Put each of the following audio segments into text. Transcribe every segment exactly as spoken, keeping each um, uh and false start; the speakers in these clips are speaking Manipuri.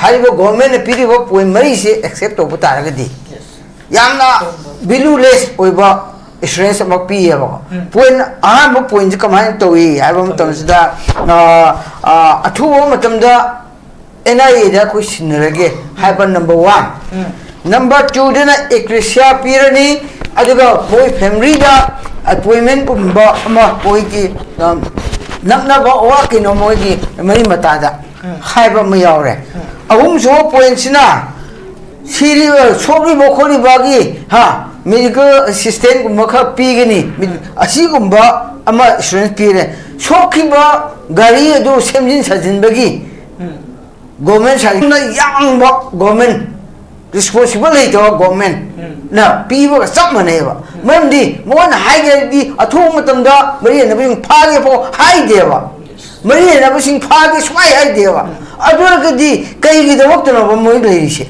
ꯍꯥꯏꯔꯤꯕ ꯒꯣꯔꯃꯦꯟꯅ ꯄꯤꯔꯤꯕ ꯄꯣꯏꯟ ꯃꯔꯤꯁꯦ ꯑꯦꯛꯁꯦꯞ ꯇꯧꯕ ꯇꯥꯔꯒꯗꯤ ꯌꯥꯝꯅ ꯚꯦꯂꯨꯂꯦꯁ ꯑꯣꯏꯕ ꯑꯦꯁꯨꯔꯦꯟꯁ ꯑꯃ ꯄꯤꯌꯦꯕꯀꯣ꯫ ꯄꯣꯏꯟ, ꯑꯍꯥꯟꯕ ꯄꯣꯏꯟꯁꯦ ꯀꯃꯥꯏꯅ ꯇꯧꯏ ꯍꯥꯏꯕ ꯃꯇꯝꯁꯤꯗ, ꯑ, ꯑ, ꯑꯊꯨꯕ ꯃꯇꯝꯗ ꯑꯦꯟ ꯑꯥꯏ ꯑꯦꯗ ꯑꯩꯈꯣꯏ ꯁꯤꯟꯅꯔꯒꯦ ꯍꯥꯏꯕ ꯅꯝꯕꯔ ꯋꯥꯟ꯫ ꯅꯝꯕꯔ ꯇꯨꯗꯅ ꯑꯦꯀ꯭ꯔꯦꯁꯤꯌꯥ ꯄꯤꯔꯅꯤ, ꯑꯗꯨꯒ ꯃꯣꯏ ꯐꯦꯃꯤꯂꯤꯗ ꯑꯦꯄꯣꯏꯟꯃꯦꯟꯒꯨꯝꯕ ꯑꯃ ꯃꯣꯏꯒꯤ, ꯑ, ꯅꯛꯅꯕ ꯋꯥ ꯀꯩꯅꯣ ꯃꯣꯏꯒꯤ ꯃꯔꯤ ꯃꯇꯥꯗ ꯍꯥꯏꯕ ꯑꯃ ꯌꯥꯎꯔꯦ꯫ ꯑꯍꯨꯝꯁꯨꯕ ꯄꯣꯏꯟꯁꯤꯅ ꯁꯤꯔꯤꯕ, ꯁꯣꯛꯂꯤꯕ ꯈꯣꯠꯂꯤꯕꯒꯤ, ꯍꯥ, ꯃꯦꯗꯤꯀꯦꯜ ꯑꯦꯁꯤꯁꯇꯦꯟꯒꯨꯝꯕ ꯈꯔ ꯄꯤꯒꯅꯤ꯫ ꯑꯁꯤꯒꯨꯝꯕ ꯑꯃ ꯑꯦꯁꯨꯔꯦꯟꯁ ꯄꯤꯔꯦ꯫ ꯁꯣꯛꯈꯤꯕ ꯒꯥꯔꯤ ꯑꯗꯨ ꯁꯦꯝꯖꯤꯟ ꯁꯥꯖꯤꯟꯕꯒꯤ ꯒꯣꯔꯃꯦꯟ ꯁꯥꯏꯠꯅ ꯌꯥꯝꯕ ꯒꯣꯔꯃꯦꯟ ꯔꯦꯁꯄꯣꯟꯁꯤꯕꯜ ꯂꯩꯇꯕ ꯒꯣꯔꯃꯦꯟꯅ ꯄꯤꯕꯒ ꯆꯞ ꯃꯥꯟꯅꯩꯑꯕ꯫ ꯃꯔꯝꯗꯤ ꯃꯉꯣꯟꯗ ꯍꯥꯏꯒꯦ ꯍꯥꯏꯔꯗꯤ ꯑꯊꯨꯕ ꯃꯇꯝꯗ ꯃꯔꯤ ꯂꯩꯅꯕꯁꯤꯡ ꯐꯥꯒꯦ ꯐꯥꯎ ꯍꯥꯏꯗꯦꯕ꯫ ꯃꯔꯤ ꯂꯩꯅꯕꯁꯤꯡ ꯐꯥꯒꯦ ꯁꯨꯡꯍꯥꯏ ꯍꯥꯏꯗꯦꯕ꯫ ꯑꯗꯨ ꯑꯣꯏꯔꯒꯗꯤ ꯀꯩꯒꯤꯗꯃꯛꯇꯅꯣꯕ ꯃꯣꯏ ꯂꯩꯔꯤꯁꯦ?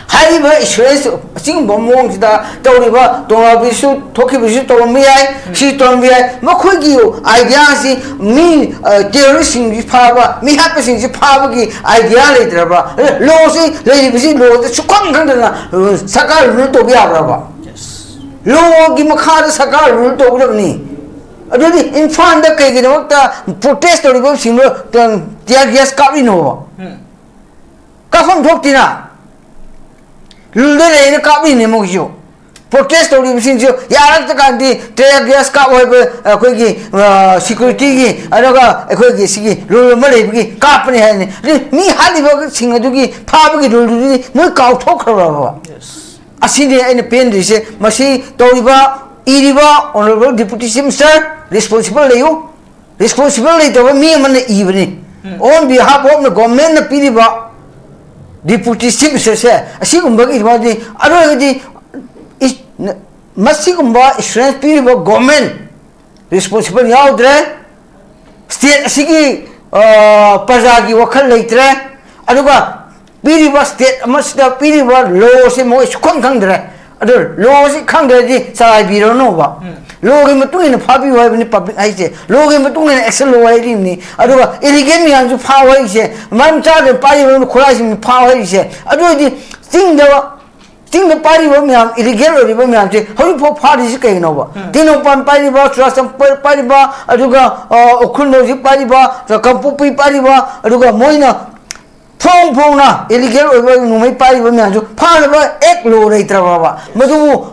ꯍꯥꯏꯔꯤꯕ ꯑꯦꯁꯨꯔꯦꯟꯁ ꯑꯁꯤꯒꯨꯝꯕ ꯃꯑꯣꯡꯁꯤꯗ ꯇꯧꯔꯤꯕ ꯇꯣꯉꯥꯟꯕꯁꯨ ꯊꯣꯛꯈꯤꯕꯁꯨ ꯇꯧꯔꯝꯕ ꯌꯥꯏ, ꯁꯤ ꯇꯧꯔꯝꯕ ꯌꯥꯏ꯫ ꯃꯈꯣꯏꯒꯤ ꯑꯥꯏꯗꯤꯌꯥꯁꯤ ꯃꯤ, ꯑ, ꯇꯦꯔꯣꯔꯤꯁꯁꯤꯡꯁꯤ ꯐꯥꯕ, ꯃꯤ ꯍꯥꯠꯄꯁꯤꯡꯁꯤ ꯐꯥꯕꯒꯤ ꯑꯥꯏꯗꯤꯌꯥ ꯂꯩꯇ꯭ꯔꯕ? ꯂꯣꯁꯤ ꯂꯩꯔꯤꯕꯁꯤ ꯂꯣꯁꯤ ꯁꯨꯈꯪ ꯈꯪꯗꯅ, ꯑ, ꯁꯔꯀꯥꯔ ꯔꯨꯜ ꯇꯧꯕ ꯌꯥꯕ꯭ꯔꯕ? ꯂꯣꯒꯤ ꯃꯈꯥꯗ ꯁꯔꯀꯥꯔ ꯔꯨꯜ ꯇꯧꯒꯗꯕꯅꯤ꯫ ꯑꯗꯨꯗꯤ ꯏꯝꯐꯥꯜꯗ ꯀꯩꯒꯤꯗꯃꯛꯇ ꯄ꯭ꯔꯣꯇꯦꯁ ꯇꯧꯔꯤꯕꯁꯤꯡꯗꯣ ꯇꯤꯌꯥꯔ ꯒ꯭ꯌꯥꯁ ꯀꯥꯞꯂꯤꯅꯣꯕ? ꯀꯥꯞꯐꯝ ꯊꯣꯛꯇꯦꯅ꯫ ꯔꯨꯜꯗ ꯂꯩꯅ ꯀꯥꯞꯂꯤꯅꯦ ꯃꯣꯏꯁꯨ꯫ ꯄ꯭ꯔꯣꯇꯦꯁ ꯇꯧꯔꯤꯕꯁꯤꯡꯁꯨ ꯌꯥꯔꯛꯇ꯭ꯔꯀꯥꯟꯗꯤ ꯇꯤꯌꯥꯔ ꯒ꯭ꯌꯥꯁ ꯀꯥꯞꯄꯣ ꯍꯥꯏꯕ ꯑꯩꯈꯣꯏꯒꯤ, ꯑ, ꯁꯦꯀ꯭ꯌꯨꯔꯤꯇꯤꯒꯤ, ꯑꯗꯨꯒ ꯑꯩꯈꯣꯏꯒꯤ ꯁꯤꯒꯤ ꯔꯨꯜ ꯑꯃ ꯂꯩꯕꯒꯤ ꯀꯥꯞꯄꯅꯤ ꯍꯥꯏꯅꯤ꯫ ꯑꯗꯨ ꯃꯤ ꯍꯥꯠꯂꯤꯕꯁꯤꯡ ꯑꯗꯨꯒꯤ ꯐꯥꯕꯒꯤ ꯔꯨꯜꯗꯨꯗꯤ ꯃꯣꯏ ꯀꯥꯎꯊꯣꯛꯈ꯭ꯔꯕ? ꯑꯁꯤꯅꯤ ꯑꯩꯅ ꯄꯦꯟꯗ꯭ꯔꯤꯁꯦ꯫ ꯃꯁꯤ ꯇꯧꯔꯤꯕ, ꯏꯔꯤꯕ Honourable Deputy Chief Minister, responsible ꯂꯩꯌꯨ꯫ ꯔꯦꯁꯄꯣꯟꯁꯤꯕꯜ ꯂꯩꯇꯕ ꯃꯤ ꯑꯃꯅ ꯏꯕꯅꯤ꯫ On behalf of the governmentꯅ ꯄꯤꯔꯤꯕ Deputy Chief Ministerꯁꯦ ꯑꯁꯤꯒꯨꯝꯕꯒꯤ ꯃꯥꯗꯤ ꯑꯗꯨ ꯑꯣꯏꯔꯒꯗꯤ ꯏꯁ-, ꯅ-, ꯃꯁꯤꯒꯨꯝꯕ ꯑꯦꯁꯨꯔꯦꯟꯁ ꯄꯤꯔꯤꯕ ꯒꯣꯔꯃꯦꯟ ꯔꯦꯁꯄꯣꯟꯁꯤꯕꯜ ꯌꯥꯎꯗ꯭ꯔꯦ꯫ ꯁ꯭ꯇꯦꯠ ꯑꯁꯤꯒꯤ, ꯑ, ꯄ꯭ꯔꯖꯥꯒꯤ ꯋꯥꯈꯜ ꯂꯩꯇ꯭ꯔꯦ꯫ ꯑꯗꯨꯒ ꯄꯤꯔꯤꯕ ꯁ꯭ꯇꯦꯠ ꯑꯃꯁꯤꯗ ꯄꯤꯔꯤꯕ ꯂꯣꯁꯦ ꯃꯣꯏ ꯁꯨꯈꯪ ꯈꯪꯗ꯭ꯔꯦ꯫ ꯑꯗꯨ ꯂꯣꯁꯤ ꯈꯪꯗ꯭ꯔꯗꯤ ꯆꯂꯥꯏꯕꯤꯔꯅꯣꯕ꯫ ꯂꯣꯒꯤ ꯃꯇꯨꯡ ꯏꯟꯅ ꯐꯥꯕꯤꯌꯨ ꯍꯥꯏꯕꯅꯤ ꯄꯕ꯭ꯂꯤꯛ ꯍꯥꯏꯁꯦ, ꯂꯣꯒꯤ ꯃꯇꯨꯡ ꯏꯟꯅ ꯑꯦꯛꯁꯟ ꯂꯧ ꯍꯥꯏꯔꯤꯕꯅꯤ꯫ ꯑꯗꯨꯒ ꯏꯂꯤꯒꯦꯜ ꯃꯌꯥꯝꯁꯨ ꯐꯥꯎ ꯍꯥꯏꯔꯤꯁꯦ, ꯃꯔꯝ ꯆꯥꯗꯅ ꯄꯥꯏꯔꯤꯕ ꯈꯨꯠꯂꯥꯏꯁꯤꯡ ꯐꯥꯎ ꯍꯥꯏꯔꯤꯁꯦ꯫ ꯑꯗꯨ ꯑꯣꯏꯔꯗꯤ ꯆꯤꯡꯗ ꯆꯤꯡꯗ ꯄꯥꯏꯔꯤꯕ ꯃꯌꯥꯝ, ꯏꯂꯤꯒꯦꯜ ꯑꯣꯏꯔꯤꯕ ꯃꯌꯥꯝꯁꯦ ꯍꯧꯖꯤꯛꯐꯥꯎ ꯐꯥꯔꯤꯁꯤ ꯀꯩꯒꯤꯅꯣꯕ? ꯇꯦꯡꯅꯧꯄꯜ ꯄꯥꯏꯔꯤꯕ, ꯆꯨꯔꯥꯆꯥꯟꯄꯨꯔ ꯄꯥꯏꯔꯤꯕ, ꯑꯗꯨꯒ ꯑ, ꯎꯈ꯭ꯔꯨꯜ ꯍꯧꯖꯤꯛ ꯄꯥꯏꯔꯤꯕ, ꯀꯥꯡꯄꯣꯛꯄꯤ ꯄꯥꯏꯔꯤꯕ, ꯑꯗꯨꯒ ꯃꯣꯏꯅ ꯐꯣꯡ ꯐꯣꯡꯅ ꯏꯂꯤꯒꯦꯜ ꯑꯣꯏꯕ ꯅꯣꯡꯃꯩ ꯄꯥꯏꯔꯤꯕ ꯃꯌꯥꯝꯁꯨ ꯐꯥꯅꯕ ꯑꯦꯛ ꯂꯣ ꯂꯩꯇ꯭ꯔꯕꯕ? ꯃꯗꯨꯕꯨ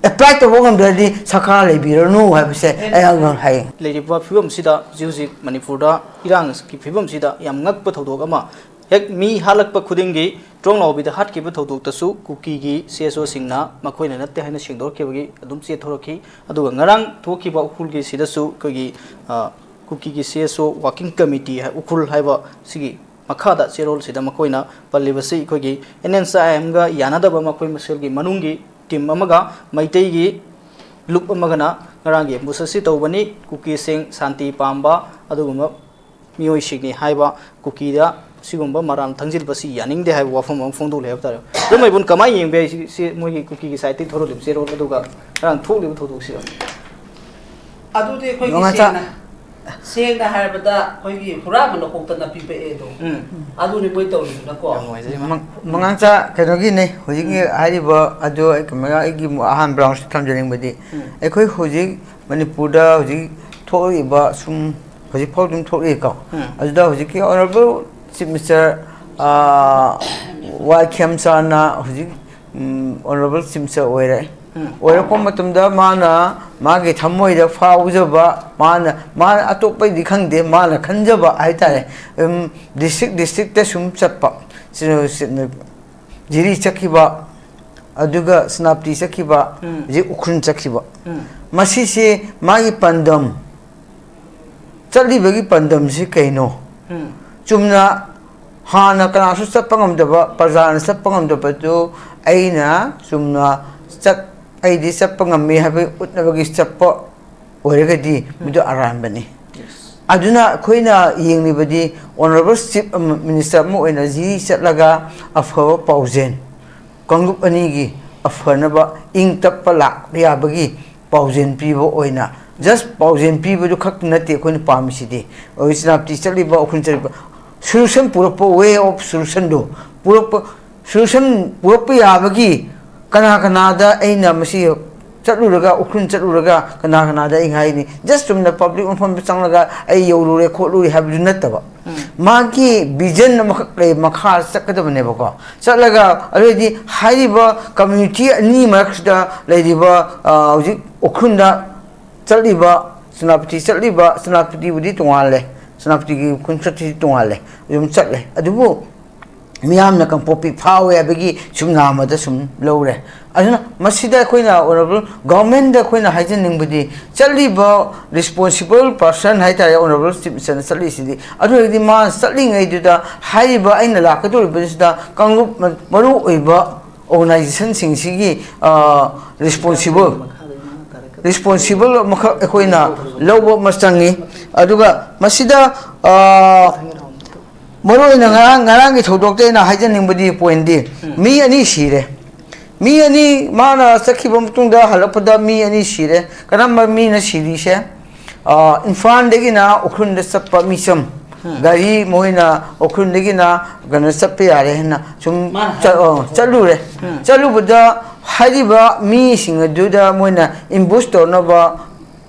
ꯑꯦꯄ꯭ꯂꯥꯏ ꯇꯧꯕ ꯉꯝꯗ꯭ꯔꯗꯤ ꯁꯔꯀꯥꯔ ꯂꯩꯕꯤꯔꯅꯨ ꯍꯥꯏꯕꯁꯦ ꯑꯩꯍꯥꯛꯅ ꯍꯥꯏ꯫ ꯂꯩꯔꯤꯕ ꯐꯤꯕꯝꯁꯤꯗ ꯍꯧꯖꯤꯛ ꯍꯧꯖꯤꯛ ꯃꯅꯤꯄꯨꯔꯗ ꯏꯔꯥꯡꯒꯤ ꯐꯤꯕꯝꯁꯤꯗ ꯌꯥꯝ ꯉꯛꯄ ꯊꯧꯗꯣꯛ ꯑꯃ, ꯍꯦꯛ ꯃꯤ ꯍꯥꯠꯂꯛꯄ ꯈꯨꯗꯤꯡꯒꯤ ꯇ꯭ꯔꯣꯡ ꯂꯥꯎꯕꯤꯗ ꯍꯥꯠꯈꯤꯕ ꯊꯧꯗꯣꯛꯇꯁꯨ ꯀꯨꯀꯤꯒꯤ ꯁꯤ ꯑꯦꯁ ꯑꯣꯁꯤꯡꯅ ꯃꯈꯣꯏꯅ ꯅꯠꯇꯦ ꯍꯥꯏꯅ ꯁꯦꯡꯗꯣꯔꯛꯈꯤꯕꯒꯤ ꯑꯗꯨꯝ ꯆꯦꯟꯊꯣꯔꯛꯈꯤ꯫ ꯑꯗꯨꯒ ꯉꯔꯥꯡ ꯊꯣꯛꯈꯤꯕ ꯎꯈ꯭ꯔꯨꯜꯒꯤ ꯁꯤꯗꯁꯨ ꯑꯩꯈꯣꯏꯒꯤ, ꯑ, ꯀꯨꯀꯤꯒꯤ ꯁꯤ ꯑꯦꯁ ꯑꯣ ꯋꯥꯔꯀꯤꯡ ꯀꯃꯤꯇꯤ ꯍꯥꯏ, ꯎꯈ꯭ꯔꯨꯜ ꯍꯥꯏꯕ ꯁꯤꯒꯤ ꯃꯈꯥꯗ ꯆꯦꯔꯣꯜꯁꯤꯗ ꯃꯈꯣꯏꯅ ꯄꯜꯂꯤꯕꯁꯤ ꯑꯩꯈꯣꯏꯒꯤ ꯑꯦꯟ ꯑꯦꯟ ꯑꯥꯏ ꯑꯦꯝꯒ ꯌꯥꯅꯗꯕ ꯃꯈꯣꯏ ꯃꯁꯦꯜꯒꯤ ꯃꯅꯨꯡꯒꯤ ꯇꯤꯝ ꯑꯃꯒ ꯃꯩꯇꯩꯒꯤ ꯂꯨꯞ ꯑꯃꯒꯅ ꯉꯔꯥꯡꯒꯤ ꯑꯦꯝꯕꯨꯁ ꯑꯁꯤ ꯇꯧꯕꯅꯤ꯫ ꯀꯨꯀꯤꯁꯤꯡ ꯁꯥꯟꯇꯤ ꯄꯥꯝꯕ ꯑꯗꯨꯒꯨꯝꯕ ꯃꯤꯑꯣꯏꯁꯤꯡꯅꯤ ꯍꯥꯏꯕ ꯀꯨꯀꯤꯗ ꯁꯤꯒꯨꯝꯕ ꯃꯔꯥꯜ ꯊꯪꯖꯤꯟꯕꯁꯤ ꯌꯥꯅꯤꯡꯗꯦ ꯍꯥꯏꯕ ꯋꯥꯐꯝ ꯑꯃ ꯐꯣꯡꯗꯣꯛꯂꯦ ꯍꯥꯏꯕ ꯇꯥꯔꯦ꯫ ꯑꯗꯨꯝ ꯑꯩꯕꯨꯟ ꯀꯃꯥꯏꯅ ꯌꯦꯡꯕ ꯌꯥꯏ ꯁꯤ, ꯁꯤ ꯃꯣꯏꯒꯤ ꯀꯨꯀꯤꯒꯤ ꯁꯥꯏꯠꯇꯒꯤ ꯊꯣꯔꯛꯂꯤꯕ ꯆꯦꯔꯣꯜ ꯑꯗꯨꯒ ꯉꯔꯥꯡ ꯊꯣꯛꯂꯤꯕ ꯊꯧꯗꯣꯛꯁꯤꯒ? ꯑꯗꯨꯗꯤ ꯑꯩꯈꯣꯏꯒꯤ ꯃꯉꯥ ꯆꯥ- ꯁꯦꯡꯅ, ꯁꯦꯡꯅ ꯍꯥꯏꯔꯕꯗ ꯑꯩꯈꯣꯏꯒꯤ ꯍꯨꯔꯥꯟꯕ ꯅꯀꯣꯛꯇ ꯅꯞꯄꯤ ꯄꯛꯑꯦ ꯑꯗꯣ꯫ ꯎꯝ꯫ ꯑꯗꯨꯅꯤ ꯃꯣꯏ ꯇꯧꯔꯤꯗꯨꯅꯀꯣ꯫ ꯌꯥꯝ ꯅꯨꯡꯉꯥꯏꯖꯔꯦ, ꯏꯃꯥ꯫ ꯃ-, ꯃꯉꯥꯡꯆꯥ ꯀꯩꯅꯣꯒꯤꯅꯦ ꯍꯧꯖꯤꯛꯀꯤ ꯎꯝ꯫ ꯍꯥꯏꯔꯤꯕ ꯑꯗꯨ ꯑꯩ ꯀꯩꯅꯣ ꯑꯩꯒꯤ ꯑꯍꯥꯟꯕ ꯔꯥꯎꯟꯁꯤꯗ ꯊꯝꯖꯅꯤꯡꯕꯗꯤ ꯎꯝ꯫ ꯑꯩꯈꯣꯏ ꯍꯧꯖꯤꯛ ꯃꯅꯤꯄꯨꯔꯗ ꯍꯧꯖꯤꯛ ꯊꯣꯛꯂꯤꯕ ꯁꯨꯝ ꯍꯧꯖꯤꯛ ꯐꯥꯎ ꯑꯗꯨꯝ ꯊꯣꯛꯂꯤꯀꯣ꯫ ꯎꯝ꯫ ꯑꯗꯨꯗ ꯍꯧꯖꯤꯛꯀꯤ Honourable Chief Minister, ꯑꯥ, ꯋꯥꯏ ꯈꯦꯝꯆꯥꯟꯅ ꯍꯧꯖꯤꯛ, ꯎꯝ, Honourable Chief Minister ꯑꯣꯏꯔꯦ꯫ ꯎꯝ꯫ ꯑꯣꯏꯔꯛꯄ ꯃꯇꯝꯗ ꯃꯥꯅ ꯃꯥꯒꯤ ꯊꯃꯣꯏꯗ ꯐꯥꯎꯖꯕ, ꯃꯥꯅ, ꯃꯥꯅ ꯑꯇꯣꯞꯄꯩꯗꯤ ꯈꯪꯗꯦ, ꯃꯥꯅ ꯈꯟꯖꯕ ꯍꯥꯏꯇꯥꯔꯦ꯫ ꯎꯝ, district districtꯇ ꯁꯨꯝ ꯆꯠꯄ, ꯁꯤ-, ꯁꯤ-, ꯖꯤꯔꯤ ꯆꯠꯈꯤꯕ, ꯑꯗꯨꯒ ꯁꯦꯅꯥꯄꯇꯤ ꯆꯠꯈꯤꯕ, ꯎꯝ꯫ ꯍꯧꯖꯤꯛ ꯎꯈ꯭ꯔꯨꯜ ꯆꯠꯈꯤꯕ꯫ ꯎꯝ꯫ ꯃꯁꯤꯁꯦ ꯃꯥꯒꯤ ꯄꯥꯟꯗꯝ, ꯆꯠꯂꯤꯕꯒꯤ ꯄꯥꯟꯗꯝꯁꯤ ꯀꯩꯅꯣ? ꯎꯝ꯫ ꯆꯨꯝꯅ ꯍꯥꯟꯅ ꯀꯅꯥꯁꯨ ꯆꯠꯄ ꯉꯝꯗꯕ, ꯄ꯭ꯔꯖꯥꯅ ꯆꯠꯄ ꯉꯝꯗꯕꯗꯨ ꯑꯩꯅ ꯆꯨꯝꯅ ꯆꯠ-, ꯑꯩꯗꯤ ꯆꯠꯄ ꯉꯝꯃꯤ ꯍꯥꯏꯕꯒꯤ ꯎꯠꯅꯕꯒꯤ ꯆꯠꯄ ꯑꯣꯏꯔꯒꯗꯤ ꯎꯝ꯫ ꯃꯗꯨ ꯑꯔꯥꯟꯕꯅꯤ꯫ Yes꯫ ꯑꯗꯨꯅ ꯑꯩꯈꯣꯏꯅ ꯌꯦꯡꯂꯤꯕꯗꯤ Honourable Chief ꯑꯃ, Minister ꯑꯃ ꯑꯣꯏꯅ ꯖꯤꯔꯤ ꯆꯠꯂꯒ ꯑꯐꯕ ꯄꯥꯎꯖꯦꯜ ꯀꯥꯡꯂꯨꯞ ꯑꯅꯤꯒꯤ ꯑꯐꯅꯕ ꯏꯪ ꯇꯞꯄ ꯂꯥꯛꯄ ꯌꯥꯕꯒꯤ ꯄꯥꯎꯖꯦꯜ ꯄꯤꯕ ꯑꯣꯏꯅ, just ꯄꯥꯎꯖꯦꯜ ꯄꯤꯕꯗꯨ ꯈꯛꯇ ꯅꯠꯇꯦ ꯑꯩꯈꯣꯏꯅ ꯄꯥꯝꯃꯤꯁꯤꯗꯤ꯫ ꯑꯩꯈꯣꯏ ꯁꯦꯅꯥꯄꯇꯤ ꯆꯠꯂꯤꯕ, ꯎꯈ꯭ꯔꯨꯜ ꯆꯠꯂꯤꯕ, solution ꯄꯨꯔꯛꯄ, way of solution ꯗꯨ ꯄꯨꯔꯛꯄ, solution ꯄꯨꯔꯛꯄ ꯌꯥꯕꯒꯤ ꯀꯅꯥ ꯀꯅꯥꯗ ꯑꯩꯅ ꯃꯁꯤ ꯆꯠꯂꯨꯔꯒ, ꯎꯈ꯭ꯔꯨꯜ ꯆꯠꯂꯨꯔꯒ ꯀꯅꯥ ꯀꯅꯥꯗ ꯑꯩ ꯍꯥꯏꯅꯤ? Just ꯆꯨꯝꯅ public ꯃꯐꯝꯗ ꯆꯪꯂꯒ ꯑꯩ ꯌꯧꯔꯨꯔꯦ ꯈꯣꯠꯂꯨꯔꯦ ꯍꯥꯏꯕꯗꯨ ꯅꯠꯇꯕ, ꯃꯥꯒꯤ vision ꯑꯃꯈꯛ ꯂꯩ, ꯃꯈꯥ ꯆꯠꯀꯗꯕꯅꯦꯕꯀꯣ꯫ ꯆꯠꯂꯒ ꯑꯗꯨꯑꯣꯏꯗꯤ ꯍꯥꯏꯔꯤꯕ community ꯑꯅꯤ ꯃꯔꯛꯁꯤꯗ ꯂꯩꯔꯤꯕ, ꯑ, ꯍꯧꯖꯤꯛ ꯎꯈ꯭ꯔꯨꯜꯗ ꯆꯠꯂꯤꯕ, ꯁꯦꯅꯥꯄꯇꯤ ꯆꯠꯂꯤꯕ, ꯁꯦꯅꯥꯄꯇꯤꯕꯨꯗꯤ ꯇꯣꯉꯥꯜꯂꯦ, ꯁꯦꯅꯥꯄꯇꯤꯒꯤ ꯈꯨꯟꯁꯠꯁꯤꯗꯤ ꯇꯣꯉꯥꯜꯂꯦ, ꯑꯗꯨꯝ ꯆꯠꯂꯦ꯫ ꯑꯗꯨꯕꯨ ꯃꯤꯌꯥꯝꯅ ꯀꯥꯡꯄꯣꯛꯄꯤ ꯐꯥꯎꯋꯦ ꯍꯥꯏꯕꯒꯤ ꯁꯨꯝ ꯅꯥꯃꯗ ꯁꯨꯝ ꯂꯧꯔꯦ꯫ ꯑꯗꯨꯅ ꯃꯁꯤꯗ ꯑꯩꯈꯣꯏꯅ honourable government ꯗ ꯑꯩꯈꯣꯏꯅ ꯍꯥꯏꯖꯅꯤꯡꯕꯗꯤ, ꯆꯠꯂꯤꯕ responsible person ꯍꯥꯏꯇꯥꯔꯦ, honourable chief minister ꯅ ꯆꯠꯂꯤꯁꯤꯗꯤ, ꯑꯗꯨ ꯑꯣꯏꯔꯒꯗꯤ ꯃꯥ ꯆꯠꯂꯤꯉꯩꯗꯨꯗ ꯍꯥꯏꯔꯤꯕ ꯑꯩꯅ ꯂꯥꯛꯀꯗꯧꯔꯤꯕꯁꯤꯗ ꯀꯥꯡꯂꯨꯞ ꯃ-, ꯃꯔꯨ ꯑꯣꯏꯕ organization ꯁꯤꯡꯁꯤꯒꯤ, ꯑ, responsible, responsible ꯑꯃꯈꯛ ꯑꯩꯈꯣꯏꯅ ꯂꯧꯕ ꯑꯃ ꯆꯪꯉꯤ꯫ ꯑꯗꯨꯒ ꯃꯁꯤꯗ, ꯑ, ꯃꯔꯨꯑꯣꯏꯅ ꯉꯔꯥꯡ, ꯉꯔꯥꯡꯒꯤ ꯊꯧꯗꯣꯛꯇ ꯑꯩꯅ ꯍꯥꯏꯖꯅꯤꯡꯕꯗꯤ point ꯗꯤ, ꯎꯝ꯫ ꯃꯤ ꯑꯅꯤ ꯁꯤꯔꯦ꯫ ꯃꯤ ꯑꯅꯤ, ꯃꯥꯅ ꯆꯠꯈꯤꯕ ꯃꯇꯨꯡꯗ ꯍꯜꯂꯛꯄꯗ ꯃꯤ ꯑꯅꯤ ꯁꯤꯔꯦ꯫ ꯀꯔꯝꯕ ꯃꯤꯅ ꯁꯤꯔꯤꯁꯦ? ꯑ, ꯏꯝꯐꯥꯜꯗꯒꯤꯅ ꯎꯈ꯭ꯔꯨꯜꯗ ꯆꯠꯄ ꯃꯤꯆꯝ꯫ ꯎꯝ꯫ ꯒꯥꯔꯤ ꯃꯣꯏꯅ ꯎꯈ꯭ꯔꯨꯜꯗꯒꯤꯅ ꯀꯩꯅꯣ ꯆꯠꯄ ꯌꯥꯔꯦ ꯍꯥꯏꯅ ꯁꯨꯝ ꯃꯥꯅ ꯆꯠ-, ꯍꯥꯏ-, ꯑ, ꯆꯠꯂꯨꯔꯦ꯫ ꯎꯝ꯫ ꯆꯠꯂꯨꯕꯗ ꯍꯥꯏꯔꯤꯕ ꯃꯤꯁꯤꯡ ꯑꯗꯨꯗ ꯃꯣꯏꯅ ambush ꯇꯧꯅꯕ,